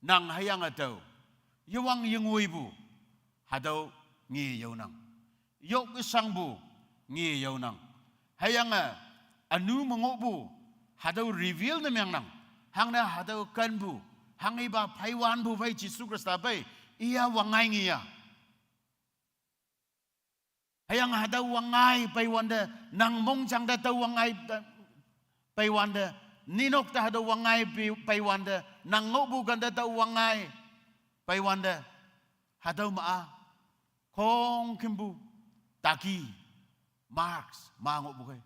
nang hüyange tao, yewang yengoipu, hatüo nge yaonang. Yok yeshangpu nge yaonang. Hüyange ünu me ngohpu, hatüo reveal ne meangnang. Hangne hatüo kenpu, hanghipa pheiwanpu phei Jesu Khrista phei, iya wangngai nge ya. Hüyange hatüo wangngai peiwante, nang mongjang te tao wangngai, peiwante, ninok te hatüo wangngai pei-, peiwante, nang ngohpu kente tao wangngai peiwante, hatüo ma-a, khongkümpu, taki, marks, ma ngohpu khei.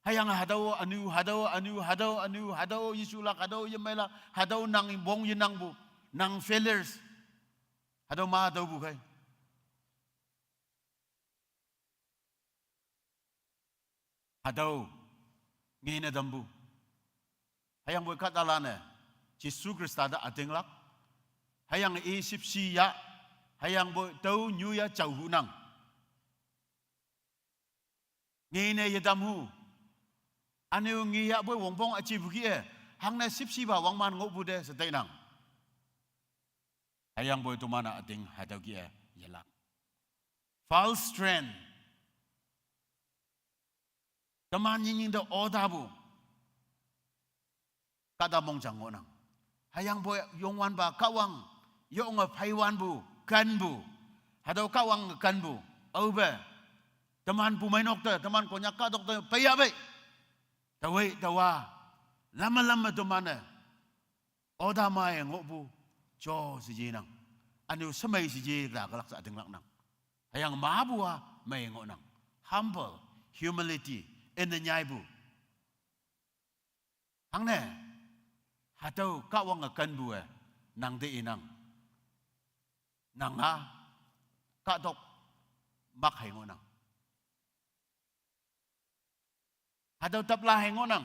Hüyange hatüo ünu, hatüo ünu, hatüo ünu, hatüo yeshulak, hatüo yemeilak, hatüo nang wong yenangpu, nang failures, hatüo ma tüopu khei. Hatüo ngene tampu. Hüyangpoi kahtalanne Jesu Khrista te ütinglak. Hüyange i shüpshe ya. Hüyangpoi tüo nyu ya jaohunang. Ngene yetamhu. Üne-o nge yahpoi wongpong üjepu kih-e, hangne shüpshepa wangman ngohpu te she tainang. Hüyangpoi toman-a üting hatüo kih-e yelak. False trend. Teman nyingnying te otapu. Kahta mongjang ngohnang. Hüyangpoi Youngwanpa Kahwang, yonge pheiwanpu, kenpu. Hatüo Kahwang kenpu. Aope, teman pumeinok te, teman Konyak kahtok te peiyahpei. Taowe taowa, lamme lamme teman-e, oda mei ngohpu, jo she yenang. Üne-o shemei she ye ta kelak she ütinglaknang. Hüyange mapu-a mei ngohnang. Humble, humility, ine nyaipu. Hangne, hatüo Kahwange kenpu-e, nang te inang. Nang a, kahtok mak hei ngohnang. Hatüo tapla hei ngohnang.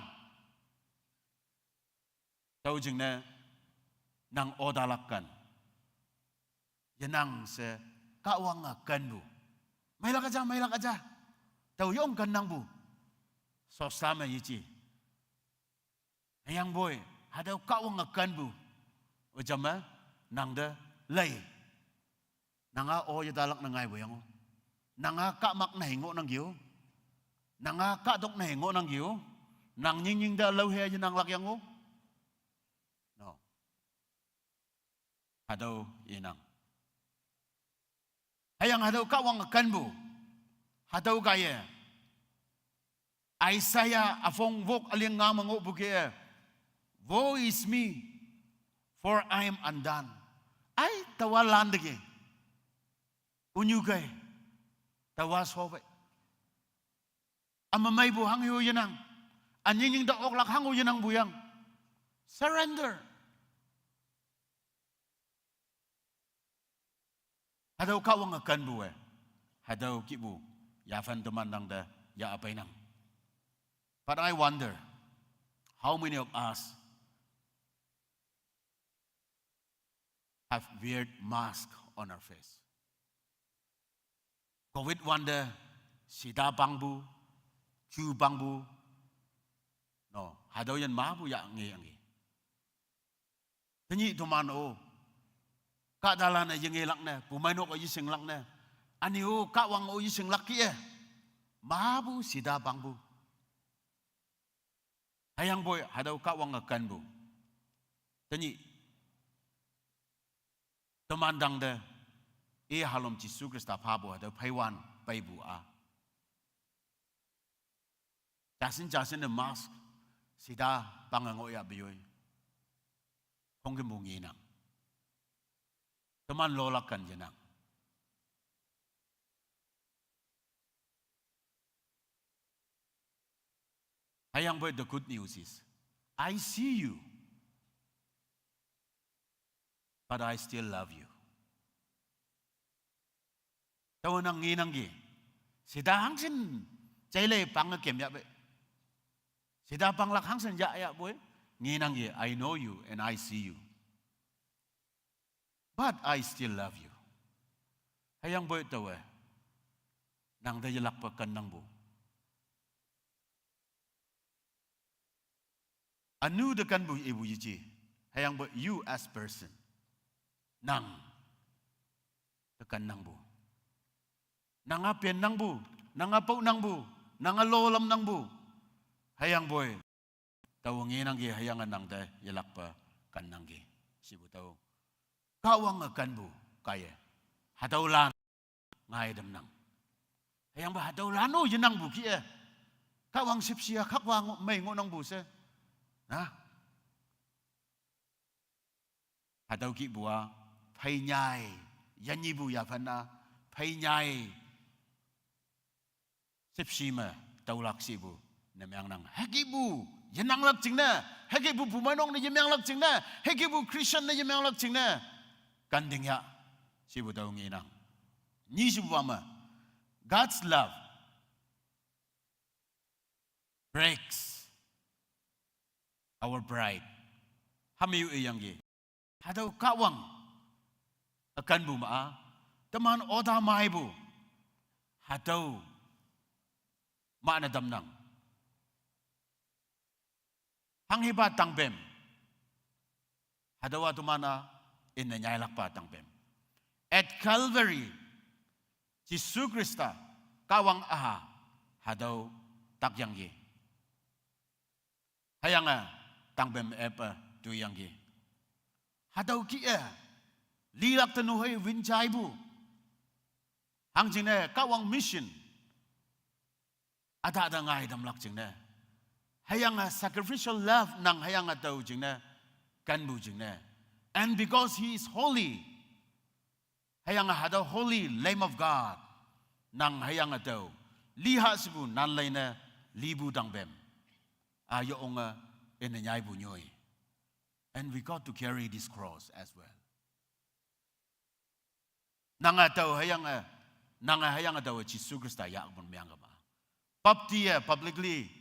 Tüo jingne nang otalak ken yenang she Kahwange kenpu. Meilak aja, meilak aja. Tüo yong kennangpu. Sosa me yeji. Hüyangpoi, hatüo Kahwange kenpu. Üjame, nang te lei. Nang a o yetalak ne ngaipu yang o. Nang a kahmak ne hei ngohnangki o. Nang a kahtok ne hei ngohnangki o. Nang nyingnying te lao he yenanglak yang o. No. Hatüo inang. Hüyange hatüo Kahwange kenpu. Hatüo kaiye. Isaiah üpong wok üleng nga me ngohpu ke. Woe is me, for I am undone. Ai, taowa lanteke. Ünyu kei. Taowa shope. Ame meipu hanghe-o yenang. Ünyingnying te oklak hang-o yenangpu yang. Surrender. Hatüo Kahwange kenpu e. Hatüo kihpu. Yaphan teman tangte ya apeinang. But I wonder, how many of us have wear mask on our face? Covid wante, sita pangpu, ju pangpu, no, hatüo yin mapu ya nge ange. Tenyih toman-o, kahtalan-e yengelak ne, pumeinok-e yeshinglak ne, üne-o Kahwang-o yeshinglak kih-e, mapu sita pangpu. Hüyangpoi hatüo Kahwange kenpu. Tenyih. Teman tangte. I halom Jesu Khrista phapu hatüo pheiwan peipu a. Jasin jasin ne mask. Sita pange ngohyahpu yoi. Khongkümpu ngenang. Teman lolak ken yenang. Hüyangpoi the good news is, I see you, but I still love you. Taowe nang ngenangki. Sita hangshin, jailei pange kem yahpei. Sita panglak hangshin yah yahpoi, ngenangki, I know you and I see you. But I still love you. Hüyangpoi taowe. Nang te yelakpe kennangpu. Ünu te kenpu ipu yeji. Hüyangpoi you as person. Nang te kennangpu. Nang a pennangpu, nang a paonangpu, nang a lolamnangpu. Hüyangpoi. Taowe ngenangki hüyange nang te yelakpe kennangki. Shipu tao. Kahwange kenpu kaiye. Hatüolan. Ngai tamnang. Hüyangpoi hatüolan-o yenangpu kih-e. Kahwang shüpshe-a khakwa ngoh, mei ngohnangpu she. Na? Hatüo kihpu a, pheinyai, yanyipu yaphan a, pheinyai. Shüpshe me, taolak shipu, ne meangnang. Hükihpu, yenanglak jingne, hükihpu pumeinok ne yemeanglak jingne, hükihpu Christian ne yemeanglak jingne. Kenting ya, shipu tao ngenang. Nyi shipu pa me, God's love breaks our pride. Hami yu iyangki. Hatüo Kahwang. Ükenpu ma-a. Teman oda maipu. Hatüo. Mane tamnang. Hanghipa tangpem. Hatüowa teman-a inne nyailakpa tangpem. At Calvary, Jesu Khrista, Kahwang üha, hatüo takyangki. Hüyange, tangpem epe toiyangki. Hatüo kih-e, lilak tenu hei win jaipu. Hangjingne, Kahwang mission. Üta üta ngai tamlak jingne. Hüyange sacrificial love nang hüyange tao jingne. Kenpu jingne. And because he is holy. Hüyange hatüo holy Lamb of God. Nang hüyange tao. Liha shipu nan leine lipu tangpem. A yo onge inne nyaipu nyoi. And we got to carry this cross as well. Nang a tau hüyange, nang a hüyange tau Jesu Khrista yahpun meang kema. Bapti-e publicly,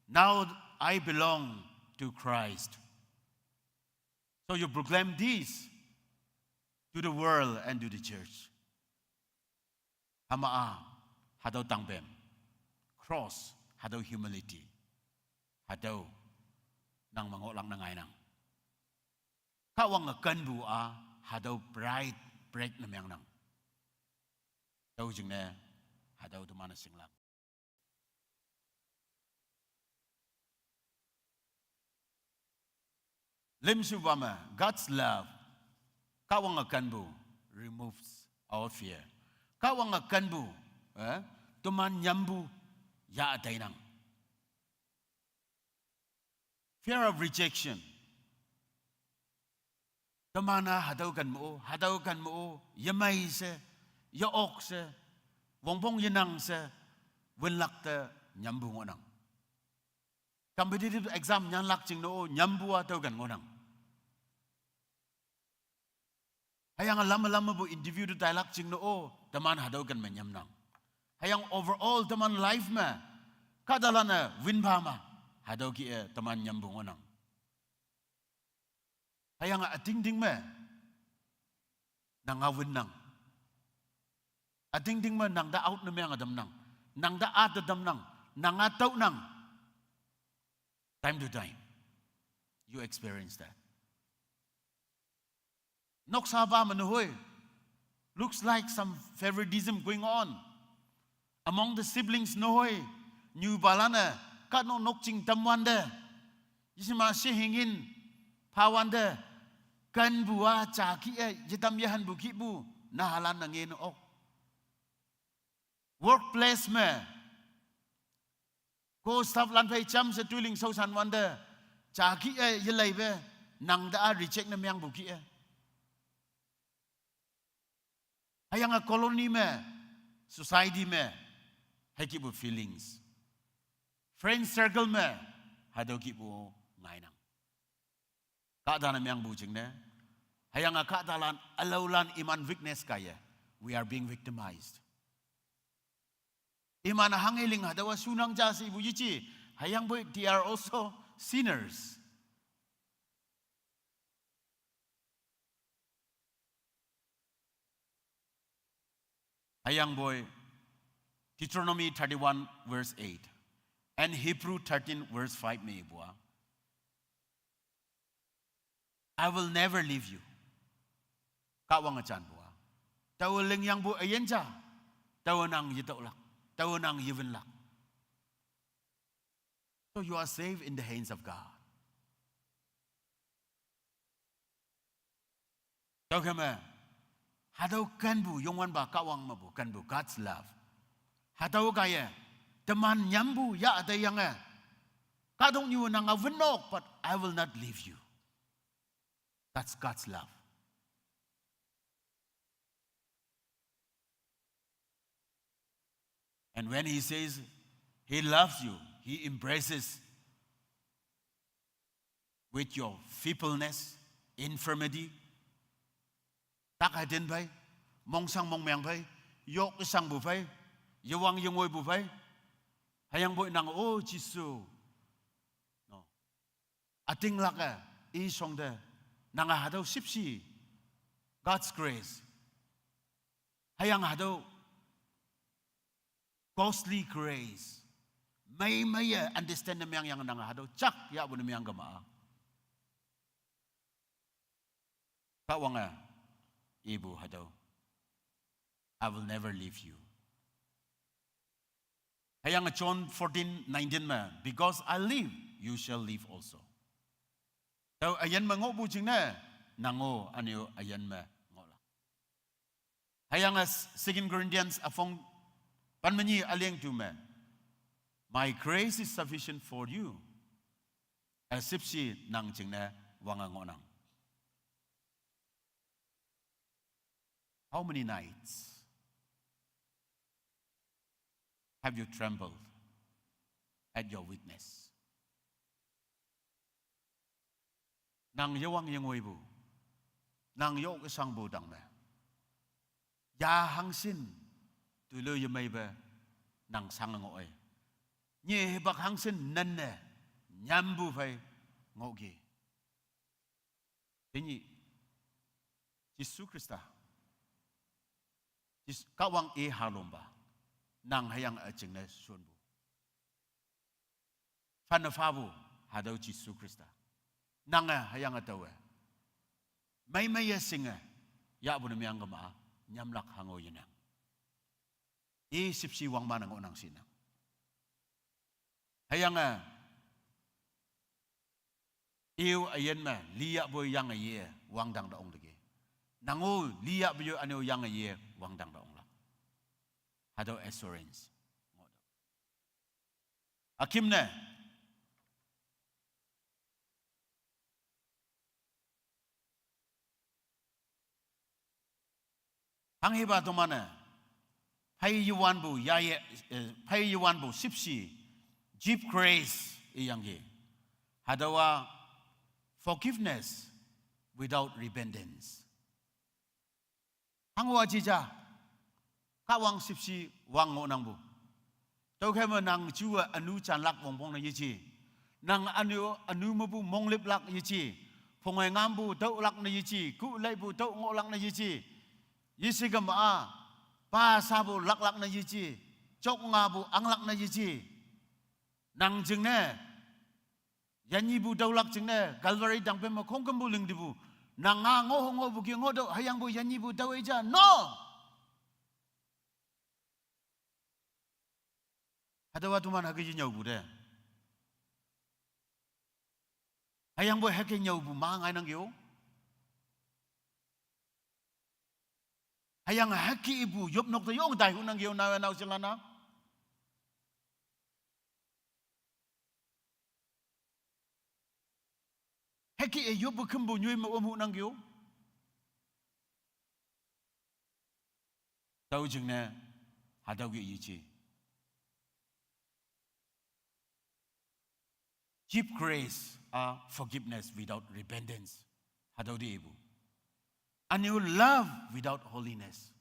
"Now I belong to Christ." So you proclaim this to the world and to the church. Hüma-a, hatüo tangpem. Cross, hatüo humility. Hatüo, nang me ngohlak ne ngainang. Kahwange kenpu-a, hatüo pride break ne meangnang. Tüo jingne, hatüo teman-e shinglak. Limshupa me, God's love, Kahwange kenpu, removes our fear. Kahwange kenpu, eh, teman nyampu, yah tainang. Fear of rejection. Teman-a hatüo ken mo, hatüo ken mo, yemei she, ye-ok she, wongpong yenang she, winlak te nyampu ngohnang. Competitive exam nyanlak jingne-o, nyampu-a tüo ken ngohnang. Hüyange lamme lamme pu interview te tailak jingne-o, teman hatüo ken me nyamnang. Hüyange overall teman life me, kahtalan-e winpha ma, hatüo kih-e teman nyampu ngohnang. Hüyange ütingting me, nang a winnang. Ütingting me nang te out ne meange tamnang. Nang te ate tamnang. Nang a tüonang. Time to time, you experience that. Noksapa me nehoi, looks like some favoritism going on among the siblings nehoi, nyupalan-e, kahnok nokjing tamwante, yeshima shehingin phawante, kenpu-a ja kih-e yetam yehanpu kihpu, nahalan-e ngene ok. Workplace me, co-stafflan phei jamshe toiling shaoshan wante, ja kih-e yeleipe, nang te-a reject ne meangpu kih-e. Hüyange colony me, society me, hükihpu feelings. Friend circle me, hatüo kihpu ngainang. Kahta ne meangpu jingne. Hüyange kahtalan, ülaolan iman weakness kaiye. We are being victimized. Iman hanghe ling hatüowa shunang ja she ipu yeji. Hüyangpoi they are also sinners. Hüyangpoi Deuteronomy thirty-one verse eight and Hebrew thirteen verse five me ipu-a, I will never leave you. Kahwange janpu-a, taowe lingyangpu üyin ja, taowe nang yetüolak, taowe nang yewinlak. So you are safe in the hands of God. Tüokhei me, hatüo kenpu, Youngwanpa Kahwang mepu kenpu, God's love. Hatüo kaiye, teman nyampu yah teiyange, kahtoknyu nang a winnok, but I will not leave you. That's God's love. And when he says he loves you, he embraces with your feebleness, infirmity, tak hetin phei, mongshang mongmeng phei, yok shangpu phei, yewang yengoipu phei, hüyangpoi nang, O Jesu, no, ütinglak-e i shongte, nange hatüo shüpshe, God's grace. Hüyange hatüo costly grace, mei meiye understand ne meangyange nange hatüo jak yahpu ne meang kema-a, Kahwange ipu hatüo, I will never leave you. Hüyange John fourteen nineteen me, Because I live, you shall live also. Tao üyin me ngohpu jingne, nang-o üne-o üyin me ngohlak. Hüyange Second Corinthians üpong pen me nyi üleng tu me, My grace is sufficient for you. Üshüpshe nang jingne wange ngohnang. How many nights have you trembled at your weakness? Nang yewang yengoipu, nang yok shangpu tang me, Ya hangshin, tulu yemeibe nang sang ngoh-e. Nye hipak hangshin nenne, nyambu phei ngohki. Tenyih, Jesu Khrista. Jis-, Kahwang-e halompa. Nang hüyange jingne shonpu. Phanne phapu, hatüo Jesu Khrista. Nange hüyange taowe. Meimeiye shinge, yahpu ne meang kema, nyamlak hango yenang. I shüpshe wangman-e ngohnang shinang. Hüyange, i-o üyin me, liyahpu yange ye, wangdang ta ong teki. Nang-o, liyahpu yo üne-o yange ye, wangdang ta onglak. Hatüo assurance. Ükimne. Hanghipa toman-e, phei yewanpu, yaye, eh, phei yewanpu shüpshe, cheap grace iyangki. Hatüowa forgiveness without repentance. Hango-a jija, Kahwang shüpshe wang ngohnangpu. Tüokhei me nang juwe ünu janlak wongpong ne yeje. Nang ünu, ünu mepu mongliplak yeje. Phongei ngampu tüolak ne yeje. Ku leipu tüo ngohlak ne yeje. Yeshe kema-a, pa shapu laklak ne yeje. Jok ngapu anglak ne yeje. Nang jingne, yannyipu tüolak jingne, Calvary tangpen me khongkümpu lingtipu. Nang nga ngoh ngohpu ki ngohtüoh, hüyangpoi yannyipu tüo-e ja. No! Hatüowa toman hüke yenyüopu te. Hüyangpoi hüke nyüopu ma ngainangkeo. Hüyange hüke ipu yopnok te yong tai hunangkeo naowe naoshelan-a. Hüke-e yoppu khümpu nyoi me om hunangkeo. Tüo jingne, hatüo ke yeje. Cheap grace, uh, forgiveness without repentance. Hatüo te ipu. Üne-o love without holiness.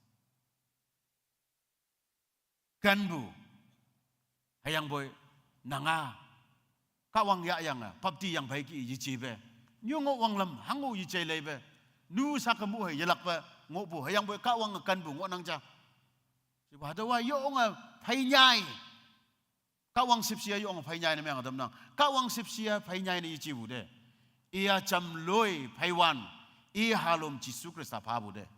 Kenpu. Hüyangpoi nang-a. Kahwang yahyange, bapti yang phei ki yejepe. Nyu ngoh wanglam, hango yejei leipe. Nu sakemu hei yelakpe, ngohpu, hüyangpoi Kahwange kenpu ngohnang ja. Shepu hatüowa yonge phei nyai. Kahwang shüpshe-a yonge phei nyai ne meang tamnang. Kahwang shüpshe-a phei nyai ne yejepu te. Iya jamloi pheiwan. I halom Jesu Khrista phapu te.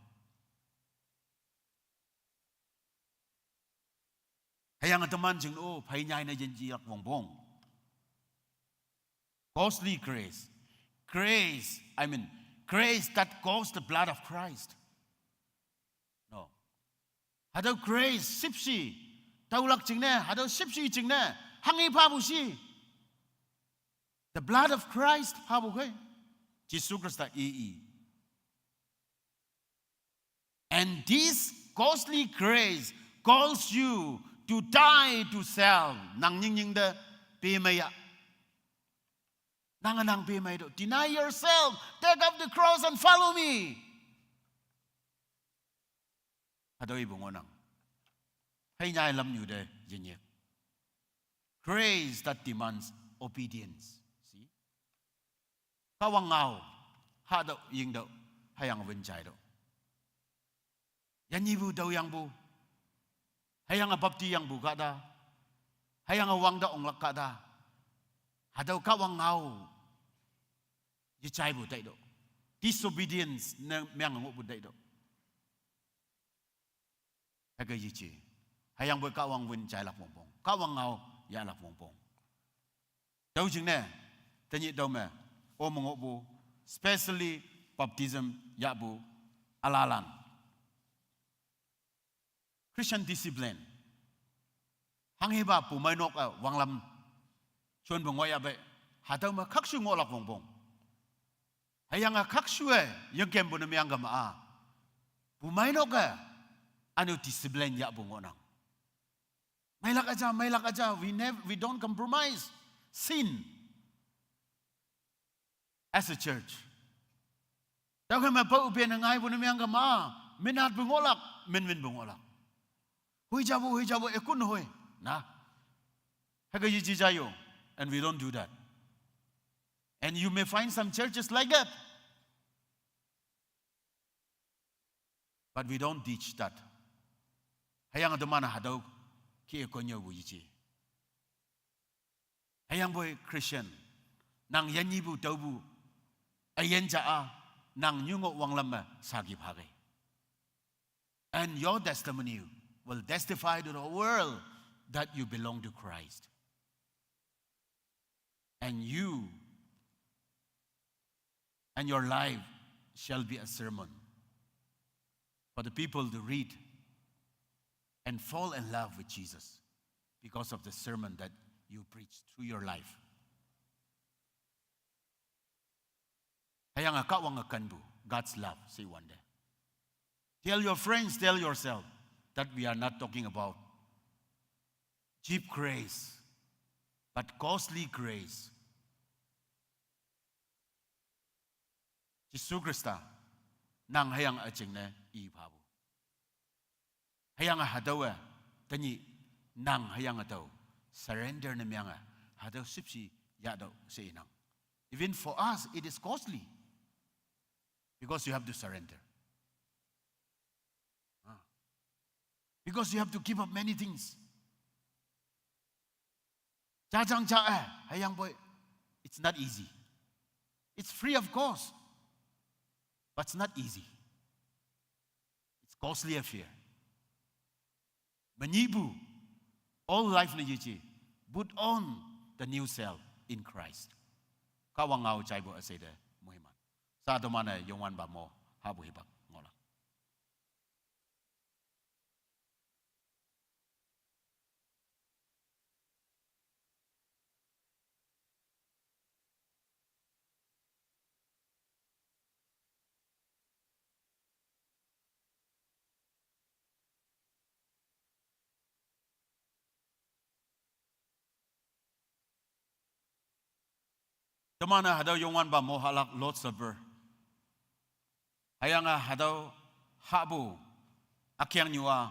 Hüyange teman jing-o phei nyai ne yinjilak wongpong. Costly grace. Grace, I mean, grace that cost the blood of Christ. No. Hatüo grace, shüpshe, tüolak jingne, hatüo shüpshe jingne, hanghi phapu shi. The blood of Christ phapu khei. Jesu Khrista i i. And this costly grace calls you to die to self. Nang nyingnying te pemei ya. Nang nang pemei to. Deny yourself, take up the cross and follow me. Hatüo ipu ngohnang. Phei nyai lamnyu te yenyik. Grace that demands obedience. See? Kahwang ngao, hatüo yingtüoh, hüyange wün jaitüoh. Yannyipu tüo yangpu, hüyange bapti yangpu kahta, hüyange wangta onglak kahta, hatüo Kahwang ngao, yejaipu taitüoh. Disobedience ne meang ngohpu taitüoh. Hüke yeje. Hüyangpoi Kahwang wün jailak wongpong. Kahwang ngao yahlak wongpong. Tüo jingne, tenyih tüo me, o me ngohpu, specially baptism yahpu ülalan. Christian discipline. Hanghipa pumeinok-e wanglam shonpu ngohyahpei, hatüo me khakshu ngohlak wongpong. Hüyange khakshu-e yekempu ne meang kema-a, pumeinok-e üne-o discipline yahpu ngohnang. Meilak üja, meilak üja, we nev-, we don't compromise sin as a church. Tüokhei me pao pen-e ngaipu ne meang kema, minatpu ngohlak. Minmin bung ola. Hui jabu, hui jabu, ekun hui. Nah. Haka yi jijayo. And we don't do that. And you may find some churches like that. But we don't teach that. Hüyange teman-e hatüo ki ekonyo bu yeji. Hüyangpoi Christian, nang yanyipu taopu, üyin ja-a, nang nyungoh wanglam me saki phakei. And your testimony will testify to the world that you belong to Christ. And you and your life shall be a sermon for the people to read and fall in love with Jesus because of the sermon that you preach through your life. Hüyange Kahwange kenpu, God's love, she wante. Tell your friends, tell yourself that we are not talking about cheap grace, but costly grace. Jesu Khrista, nang hüyange üjingne i phapu. Hüyange hatüowe, tenyih nang hüyange tao surrender ne menge, hatüo shüpshe yahtüoh she inang. Even for us, it is costly because you have to surrender. Ah. Because you have to give up many things. Jajang ja-e, hüyangpoi, it's not easy. It's free of cost, but it's not easy. It's costly affair. Menyihpu, all life ne yeji, put on the new self in Christ. Kahwang ngao jaipu üshei te moiman. Sa teman-e Youngwanpa mo hahpu hipak ngohlak. Teman-e hatüo Youngwanpa mo hahlak Lord's Supper. Hüyange hatüo hahpu ükengnyu-a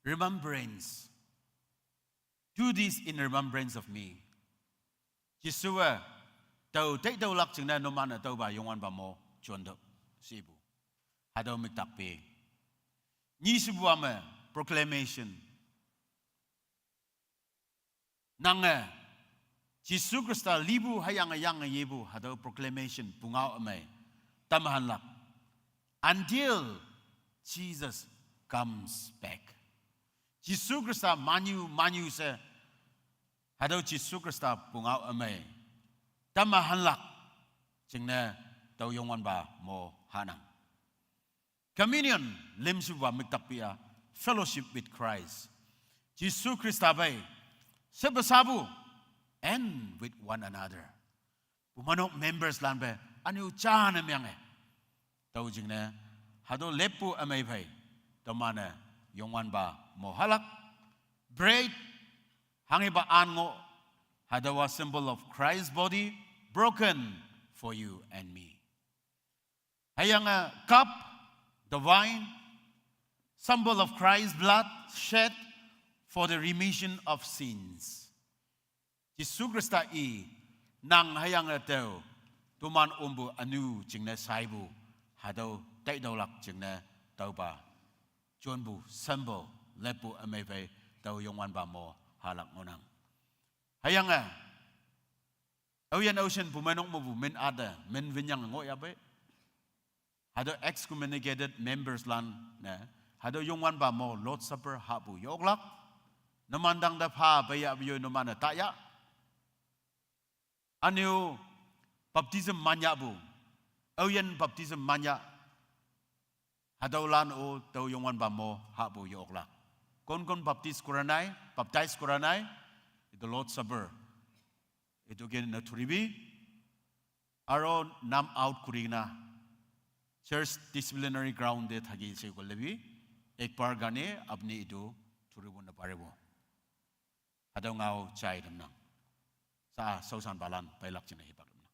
remembrance. Do this in remembrance of me. Jesuwe tao taitüolak jingne numan-e tüopa Youngwanpa mo jontüoh shepu. Hatüo müktak pe. Nyishepu-a me proclamation. Nange, Jesu Khrista lipu hüyange yange yepu hatüo proclamation pungao ümei tamhanlak. Until Jesus comes back. Jesu Khrista manyu, manyu she, hatüo Jesu Khrista pungao ümei tamhanlak jingne tao Youngwanpa mo hahnang. Communion, limshupa müktak pe-a, fellowship with Christ. Jesu Khrista phei, shepe shapu, and with one another. Pumeinok members lan phei, ünyu ja ne menge. Tüo jingne, hatüo leppu ümei phei, teman-e Youngwanpa mo hahlak. Bread, hanghepa an ngoh, hatüowa symbol of Christ's body, broken for you and me. Hüyange cup, the wine, symbol of Christ's blood shed for the remission of sins. Jesu Khrista i, nang hüyange tao, toman ompu ünu jingne shaipu, hatüo taitüolak jingne tüopa jonpu symbol, leppu ümei phei tüo Youngwanpa mo hahlak ngohnang. Hüyange, aoyin aoshin pumeinok mepu min ate, min winyange ngohyahpei. Hatüo excommunicated members lan-e, hatüo Youngwanpa mo Lord's Supper hahpu yoklak. Numan tangte pha peiyahpu yoi numan-e taya. Ünyu baptism manyahpu, aoyin baptism manyah. Hatüolan-o tüo Youngwanpa mo hahpu yoklak. Konkon baptize kuranai, baptize kuranai, itu Lord's Supper itu ken ne thuribi. Aro nam out kurina, church disciplinary ground te thaki she ko lebi, ek bar karne apni itu thuribo na paribo. Hatüo ngao jai tamnang. Sa shaoshanpalan peilak jingne hipak tamnang.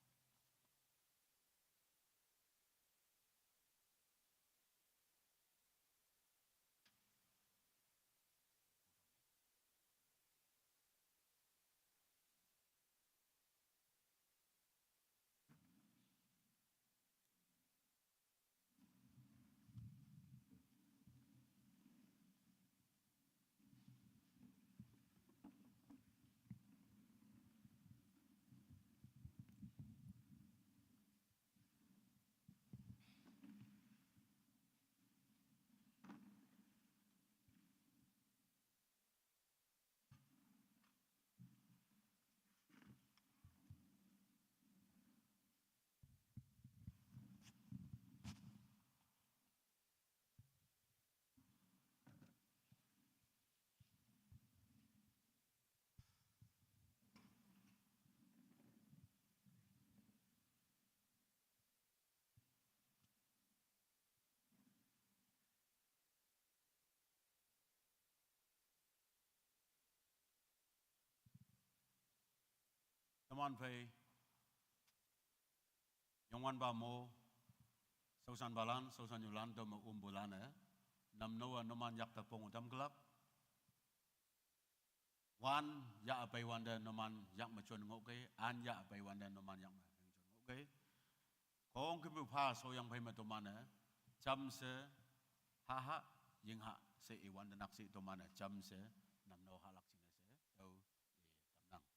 Numan phei, Youngwanpa mo, shaoshanpalan, shaoshannyulan, tüome ompulan-e, namno-a numan yakte pong tamkelak. Wan yahpeiwante numan yak me jon ngohkei, an yahpeiwante numan yak me hingjon ngohkei. Khongkümpu pha shoyang phei me toman-e jamshe, haha, yingha she iwante nakshih toman-e jamshe, namno hahlak jingne she tüo itamnang.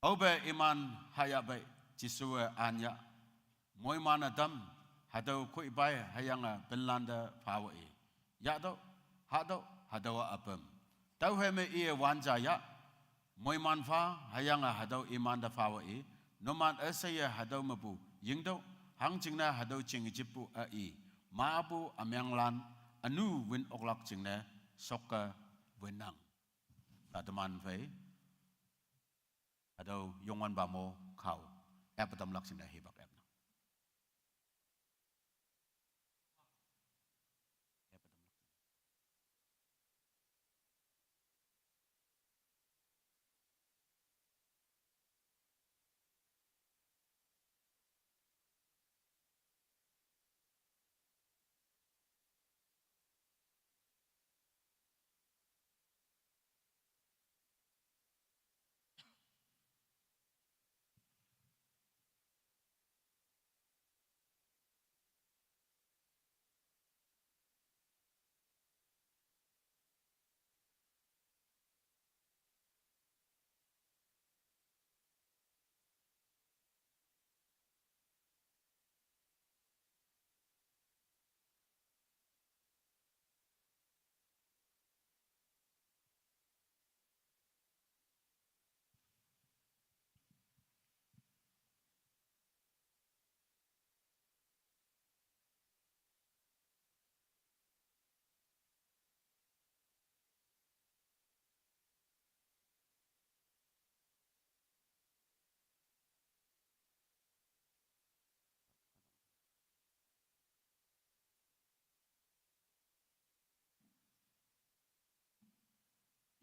Aope iman hayahpei, Jesuwe an yah. Moiman-e tam, hatüo khoipai, hüyange pinlante phawe i. Yahtüoh, hahtüoh, hatüowa üpüm. Tüophei me iye wan ja yah. Moiman pha, hüyange hatüo imante phawe i. Numan üsheiye hatüo mepu yingtüoh, hangjingne hatüo ching jippu a i. Mapu ümenglan, ünu wün oklak jingne, shokke wünnang. Tüo teman phei, hatüo Youngwanpa mo kao, ep tamlak jingne hipak epnang.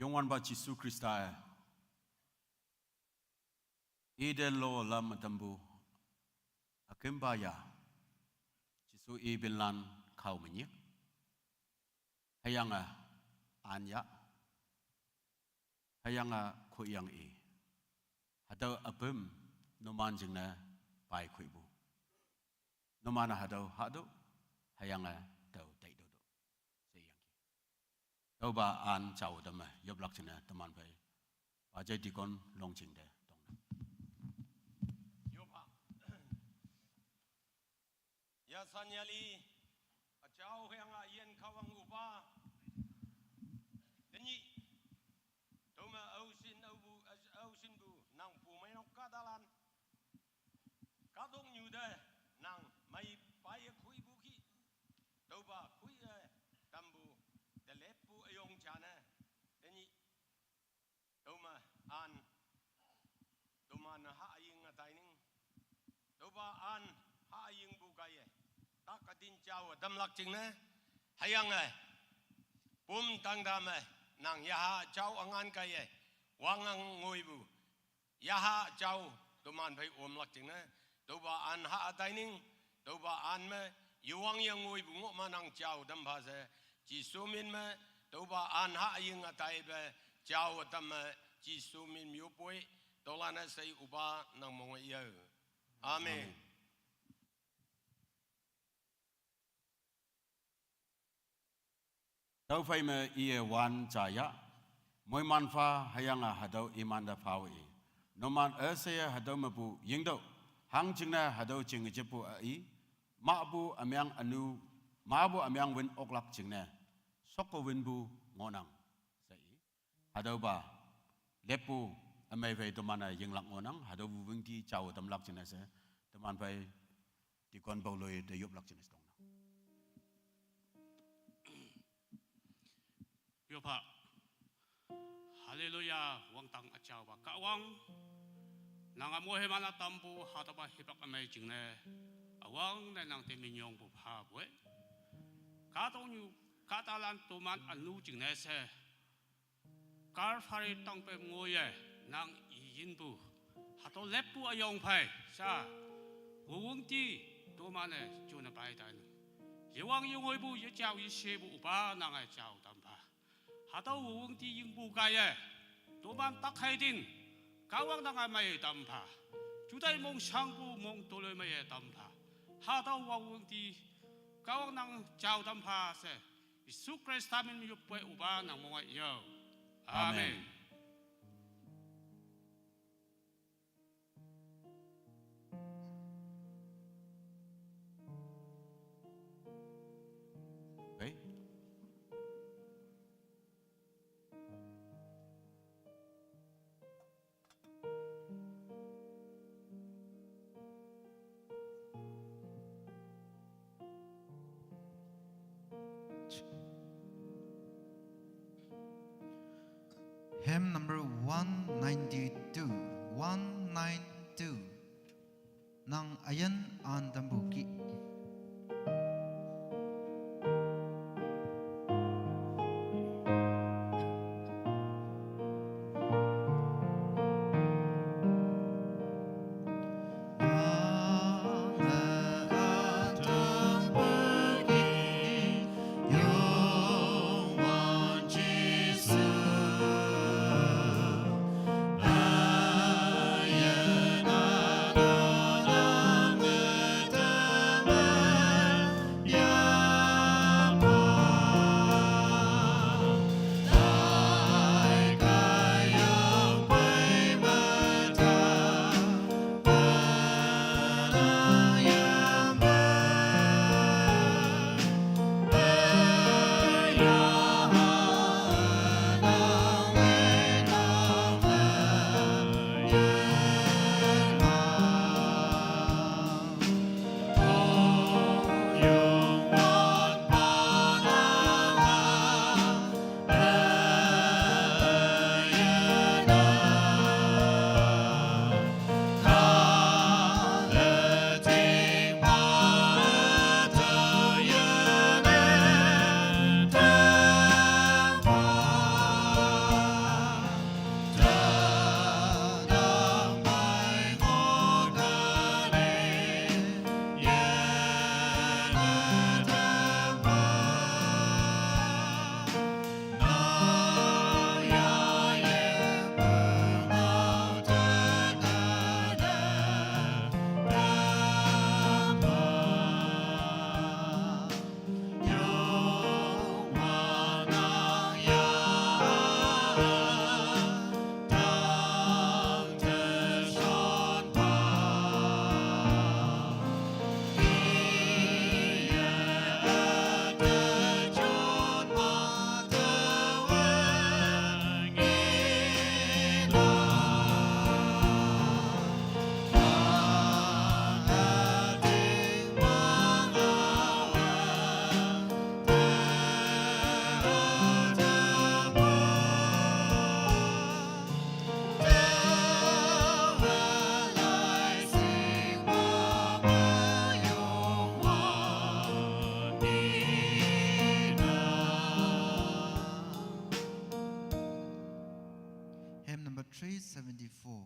Youngwanpa Jesu Khrista-e, ite lo lam tampu, ükümpa ya, Jesu i pinlan kao me nyik. Hüyange an yah. Hüyange khoiyang i. Hatüo üpüm numan jingne pai khoipu. Numan-e hatüo hatüoh, hüyange tao taitüohtüoh she yangki. Tüopa an jao tamme yoplak jingne teman phei, pajei deacon Longjing te tongnang. Yopa. Yasanyali, üjao hüyange üyin Kahwang üpa. Tenyih, tüome aoshin aopu, aoshinpu nang pumeinok kahtalan. Kahtoknyu te nang mei paiye khoipu ki. Tüopa khoiye tampu, teleppu üyong jane. Tenyih, tüome an, toman-e hayinge taining. Tüopa an hayingpu kaiye, tak ütin jao tamlak jingne. Hüyange, pum tangta me, nang yaha jao üngan kaiye, wangnang ngoipu. Yaha jao, toman phei omlak jingne, tüopa an ha taining, tüopa an me, yewang yengoipu ngoh ma nang jao tampha she, Jesu min me, tüopa an hayinge taipe, jao tamme, Jesu min yopoi, tüolan-e shei üpa nang mong-e yao. Amen. Tüophei me iye wan ja yah, moiman pha hüyange hatüo imante phawe i. Numan üsheiye hatüo mepu yingtüoh, hangjingne hatüo ching jippu a i, mapu ümeng ünu, mapu ümeng wün oklak jingne, shokke wünpu ngohnang she i. Hatüopa, leppu, ümei phei teman-e yinglak ngohnang, hatüopu wüngti jao tamlak jingne she, teman phei, deacon Pauloi te yoplak jingne she tongnang. Yopa. Haleluya, wangdang üjaopa Kahwang. Nange moiman-a tampu hatüopa hipak ümei jingne. Üwangne nang te minyongpu phapoi. Kahtoknyu, kahtalan toman ünu jingne she. Kalvari tangpem ngoiye, nang iyinpu. Hatüo leppu üyong phei, sha. Wüwüngti, toman-e, june pei tainang. Yewang yengoipu, yejao yeshepu üpa nange jao tampha. Hatüo wüwüngti yingpu kaiye. Toman takhei tin, Kahwang nange mei tampha. Jutai mongshangpu mong toloi meiye tampha. Hatüo wüwüngti, Kahwang nang jao tampha she. Jesu Khrista min yopwe üpa nang mongaiyo. Amen. Amen. Wei. Hymn number one ninety-two, one nine two. Nang üyin an tampu ki. Hymn number three seventy-four.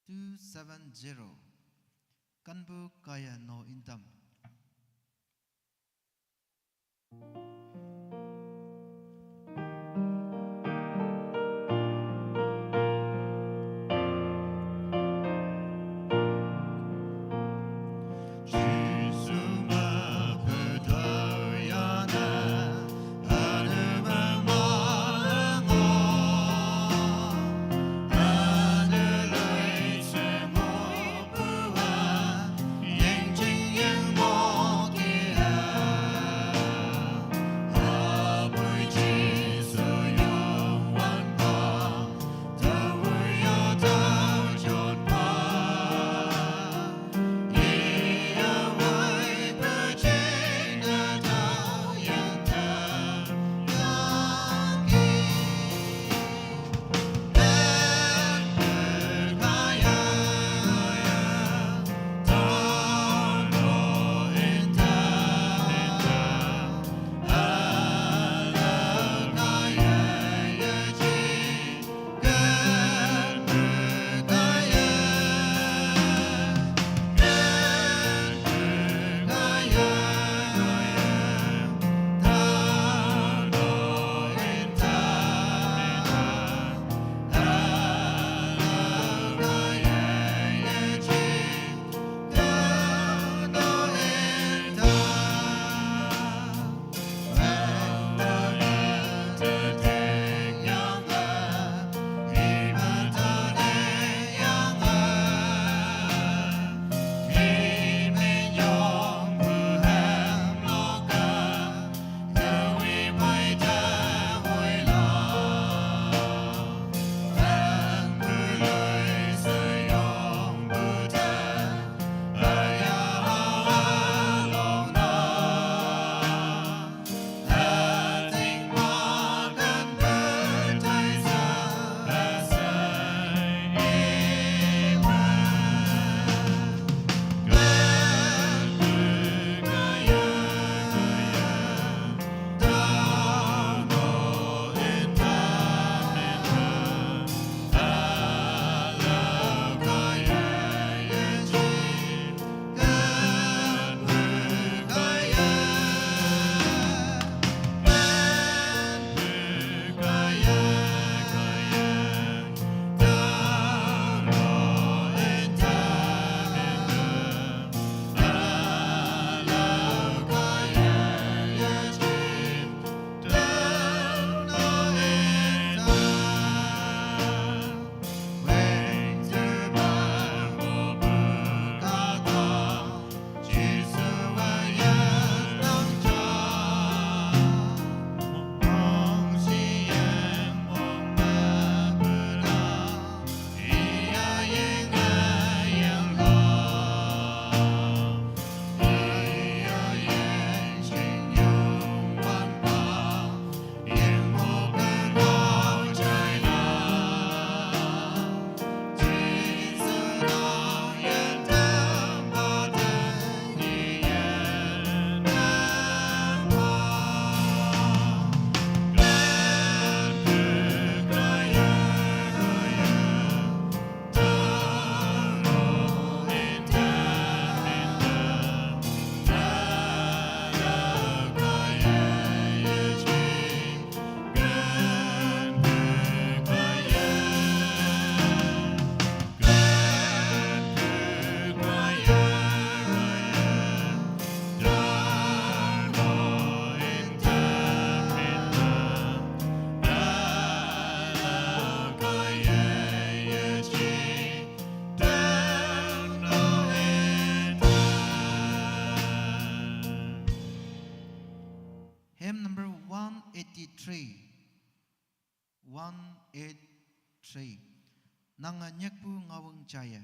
Two seven zero. Kanbu kaya no intam. Hymn number one eighty-three. One eight three. Nanga nyakpu ngawang chaya.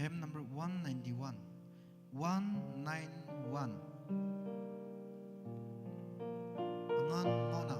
Hymn number one ninety-one. One nine one. Angan Mona.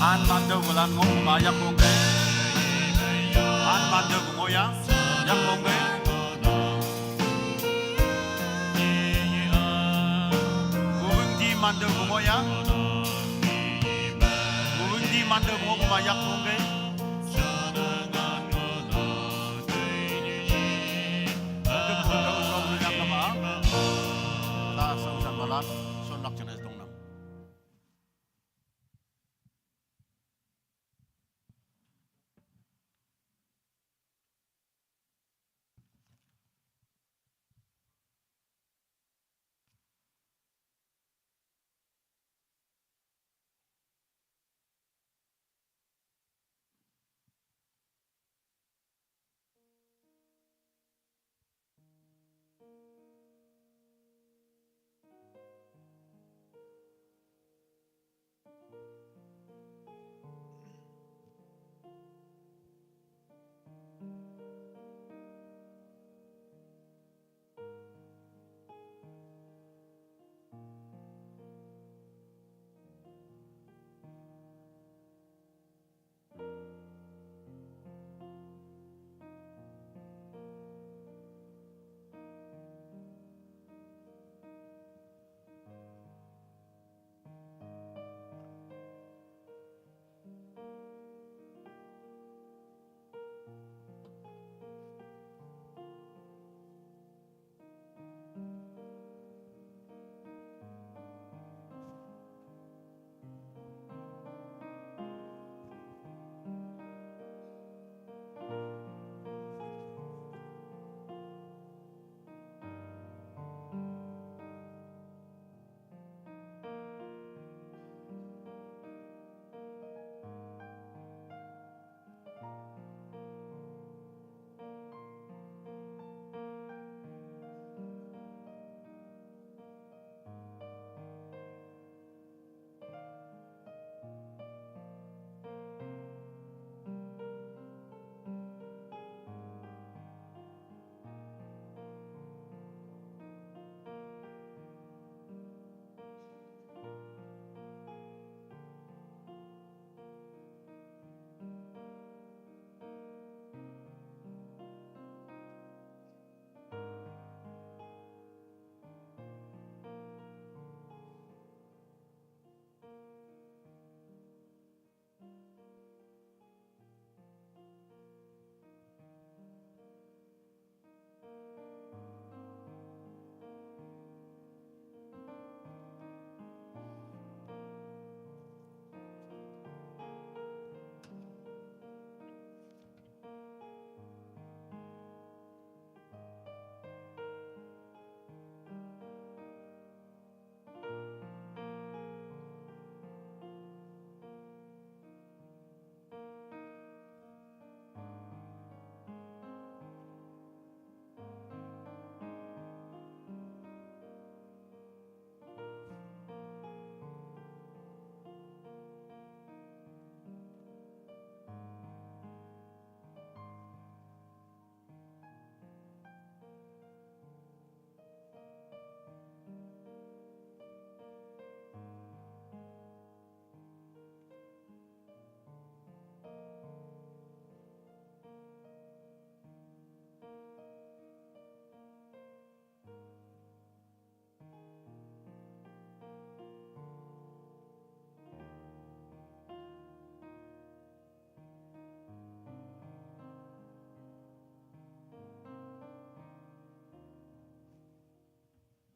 An man deu mulan ngo ma yak kong ke. An man deu ngo ya. Yak kong ke. Bubung di man deu ngo ya. Bubung di man deu ngo ma yak kong ke.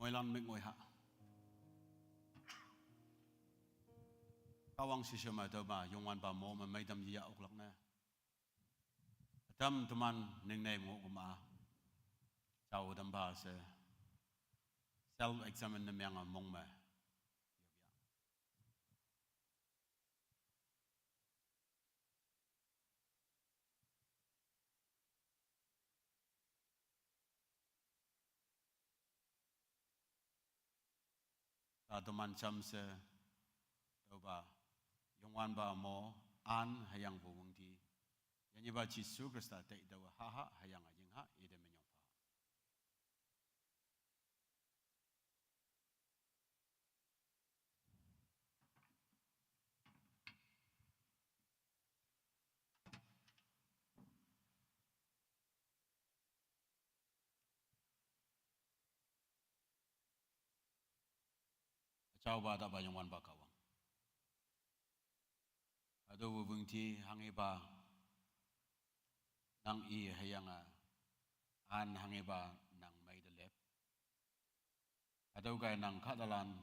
Moilan mik ngoi ha. Kahwang shisha ma tau ba, Youngwanpa mo ma maidam ya oklak ne. Atam teman ningnei mo kuma. Chao dam ba se. Self examine ne miang a mong me. Ta teman cham se, tau ba, Youngwanpa mo, an hayang bu wengti. Yanyi ba Jisu Krista te tau ha ha hayang a ying ha, ide menyong pa. Chao ba ta ba Youngwanpa Kahwang. Ado wu wengti hang iba nang i hayang a an hang iba nang mai de lep. Ado kai nang kadalan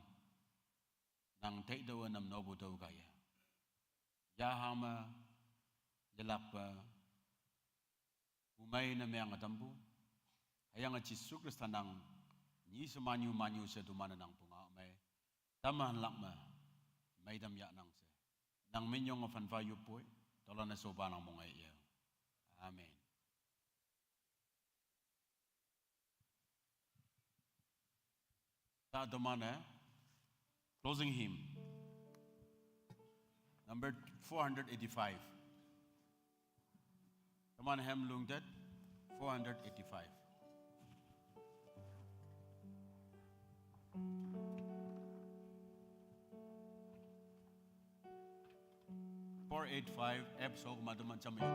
nang te do nam no bu do kai ya. Ya hama yelak ba Bumai na miang a tampu. Hayang a Jisu Krista nang nyi se manyu manyu se dumana nang punga mai. Tamahan lak ma. Mai dam ya nang se. Nang minyong a fanfa yupoi. Tola na soba nang mongai ya. Amen. Ta domane, closing hymn, number four hundred eighty-five. Domane hem lungdet, four hundred eighty-five. Four eight five, F sok ma doman chama.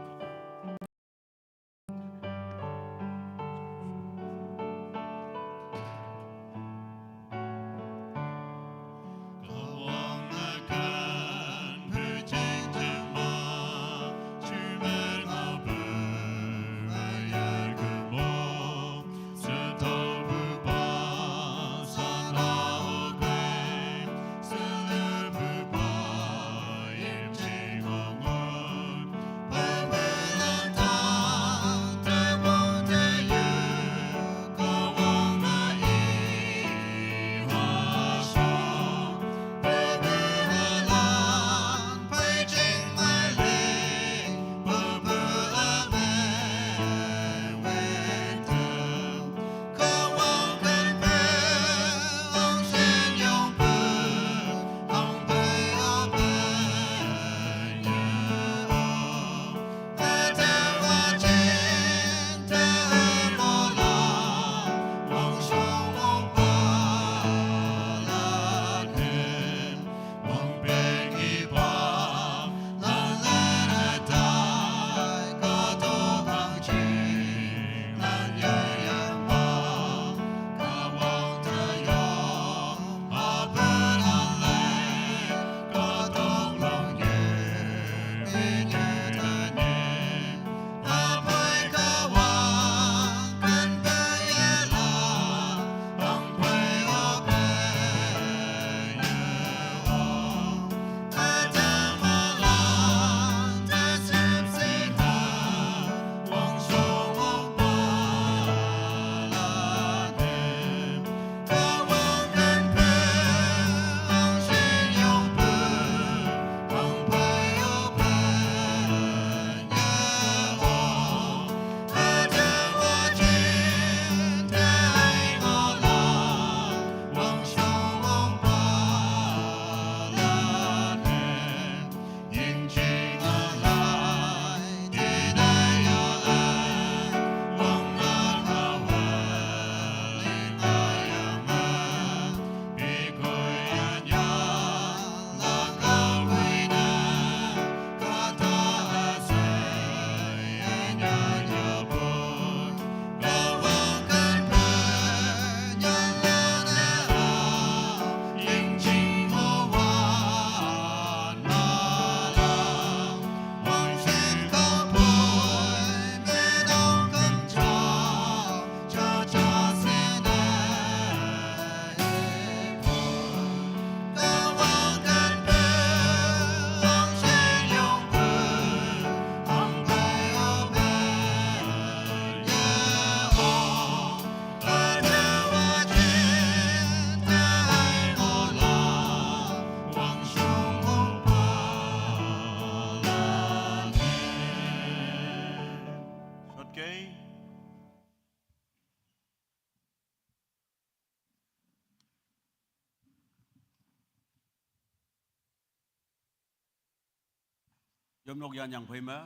Yopnok yanyang phei me,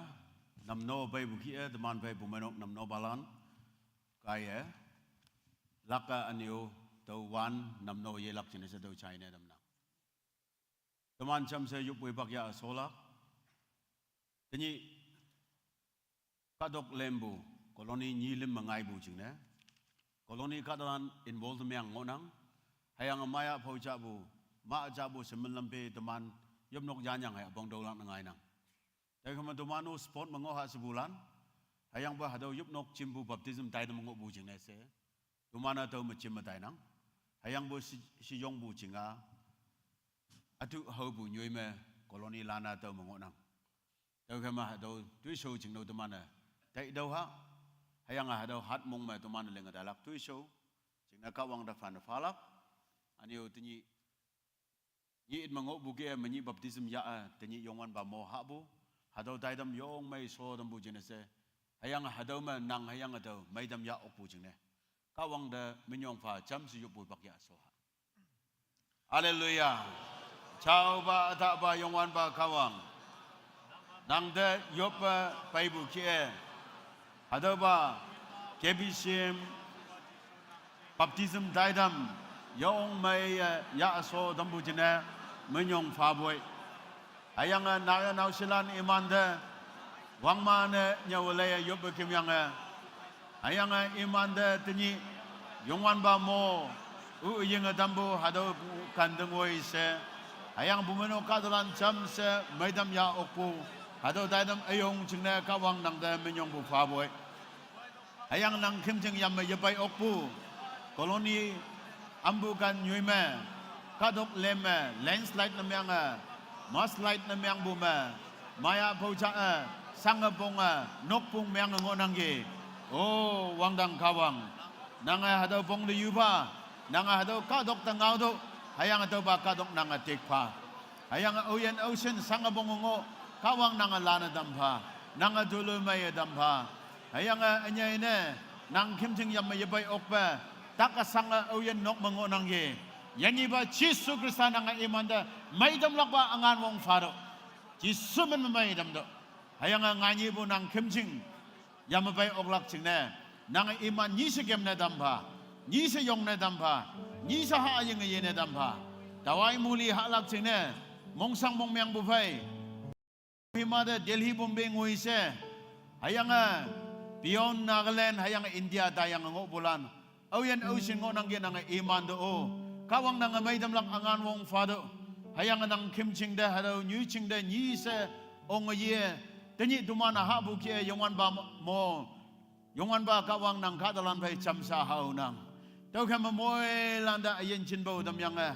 namno phei bu ki e, teman phei bu menok namno balan, kai e, laka anyo, tau wan, namno ye lak jine se tau chai ne damnang. Teman cham se yup wei bak ya solak. Tenyi kadok lembu, koloni nyi lim mengai bu jingne. Koloni kadalan involve meang ngonang. Hayang maya phau cha bu, ma cha bu semen lampe teman yopnok yanyang haya bong dolang nengai nang. Tau kama teman u sport mengo ha sebulan. Hayang ba hadau yopnok chim bu baptism tai mengo bu jingne se. Teman atau mechim tai nang. Hayang bu si, si yong bu jinga. Atu hau bu nyui me koloni lana tau mengo nang. Tau kama hadau tui so jingno teman a. Tai dau ha. Hayang hadau hat mong me teman leng dalak tui so. Jingna kawang da fan falak. Anyo tenyi. Nyi it mengo bu ke menyi baptism ya a, tenyi yongwan ba mo ha bu. Hadau tai dam yong mai so dam bu jingne se. Hayang hadau me nang hayang hadau mai dam ya ok bu jingne. Kawang da menyong fa cham si yup bu bak ya so ha. Haleluya. Chao ba ata ba yongwan ba kawang. Nang de yop ba pai bu ki e. Hadau ba K B C M baptism tai dam yong mai ya so dam bu jingne menyong fa boi. Hayang a naya nau silan iman de wang ma ne nyawa laya yop ba kim yang a. Hayang a iman de tenyi yongwan ba mo u ying a dambu hadau kan deng woi se. Hayang bu meno kadalan cham se mai dam ya ok bu hadau tai dam ayong jingne kawang nang de menyong bu fa boi. Hayang nang kim jing yam me yepai ok bu. Koloni ambu kan nyui me. Kadok lem me. Landslide na meang a. Mudslide na meang bu me. Maya pau cha a. Sang a bong a. Nok pung meang a ngo nang ye. O, wang dang kawang. Nang a hadau bong de yu ba. Nang a hadau kadok ta ngau do. Hayang hadau ba kadok nang a tik pa. Hayang a oyen ocean sang a bong ngo. Kawang nang a lana dam pa. Nang a dulu mai a dam pa. Hayang a anyai ne, nang kim jing yam me yepai ok ba, tak a sang a oyen nok mengo nang ye. Yanyi ba Jisu Krista nang a iman da, mai dam lak ba angan wong faro. Jisu men me mai dam do. Hayang a nganyi bu nang kim jing yam me pai ok lak jingne. Nang a iman nyi se kem ne dam pa. Nyi se yong ne dam pa. Nyi se ha ying ye ne dam pa. Dawai muli ha lak jingne. Mong sang mong meang bu phei. Hima de Delhi Bombay ngui se. Hayang a beyond Nagaland, hayang a India da yang ngo bulan. Oyen ocean ngo nang ge nang a iman do o. Kawang nang a mai dam lak angan wong fa do. Hayang a nang kim jing de hadau nyu jing de nyi se ong ye. Tenyi teman a ha bu ki e yongwan ba mo. Yongwan ba kawang nang kadalan phei cham sa hau nang. Tau kama moi landa ayen chin bau dam yang e.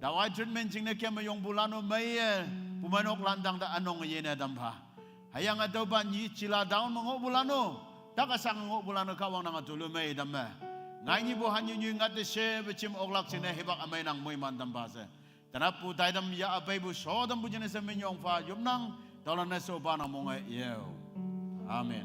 Dawai treatment jingne kama yong bulano mai e. Pumanok landang da anong ye ne dam pa. Hayang a tau ba nyi chila down mengo bulano. Tak a sang ngo bulano kawang nang a tulu mai dam e. Ngai nyi bu han nyu nyu ngat de se bechim ok lak jingne hebak amai nang moi man dam pa se. Tanap pu tai dam ya apai bu so dam bu jingne se menyong fa yum nang. Tau la ne so ba nang mong e yeo. Amen.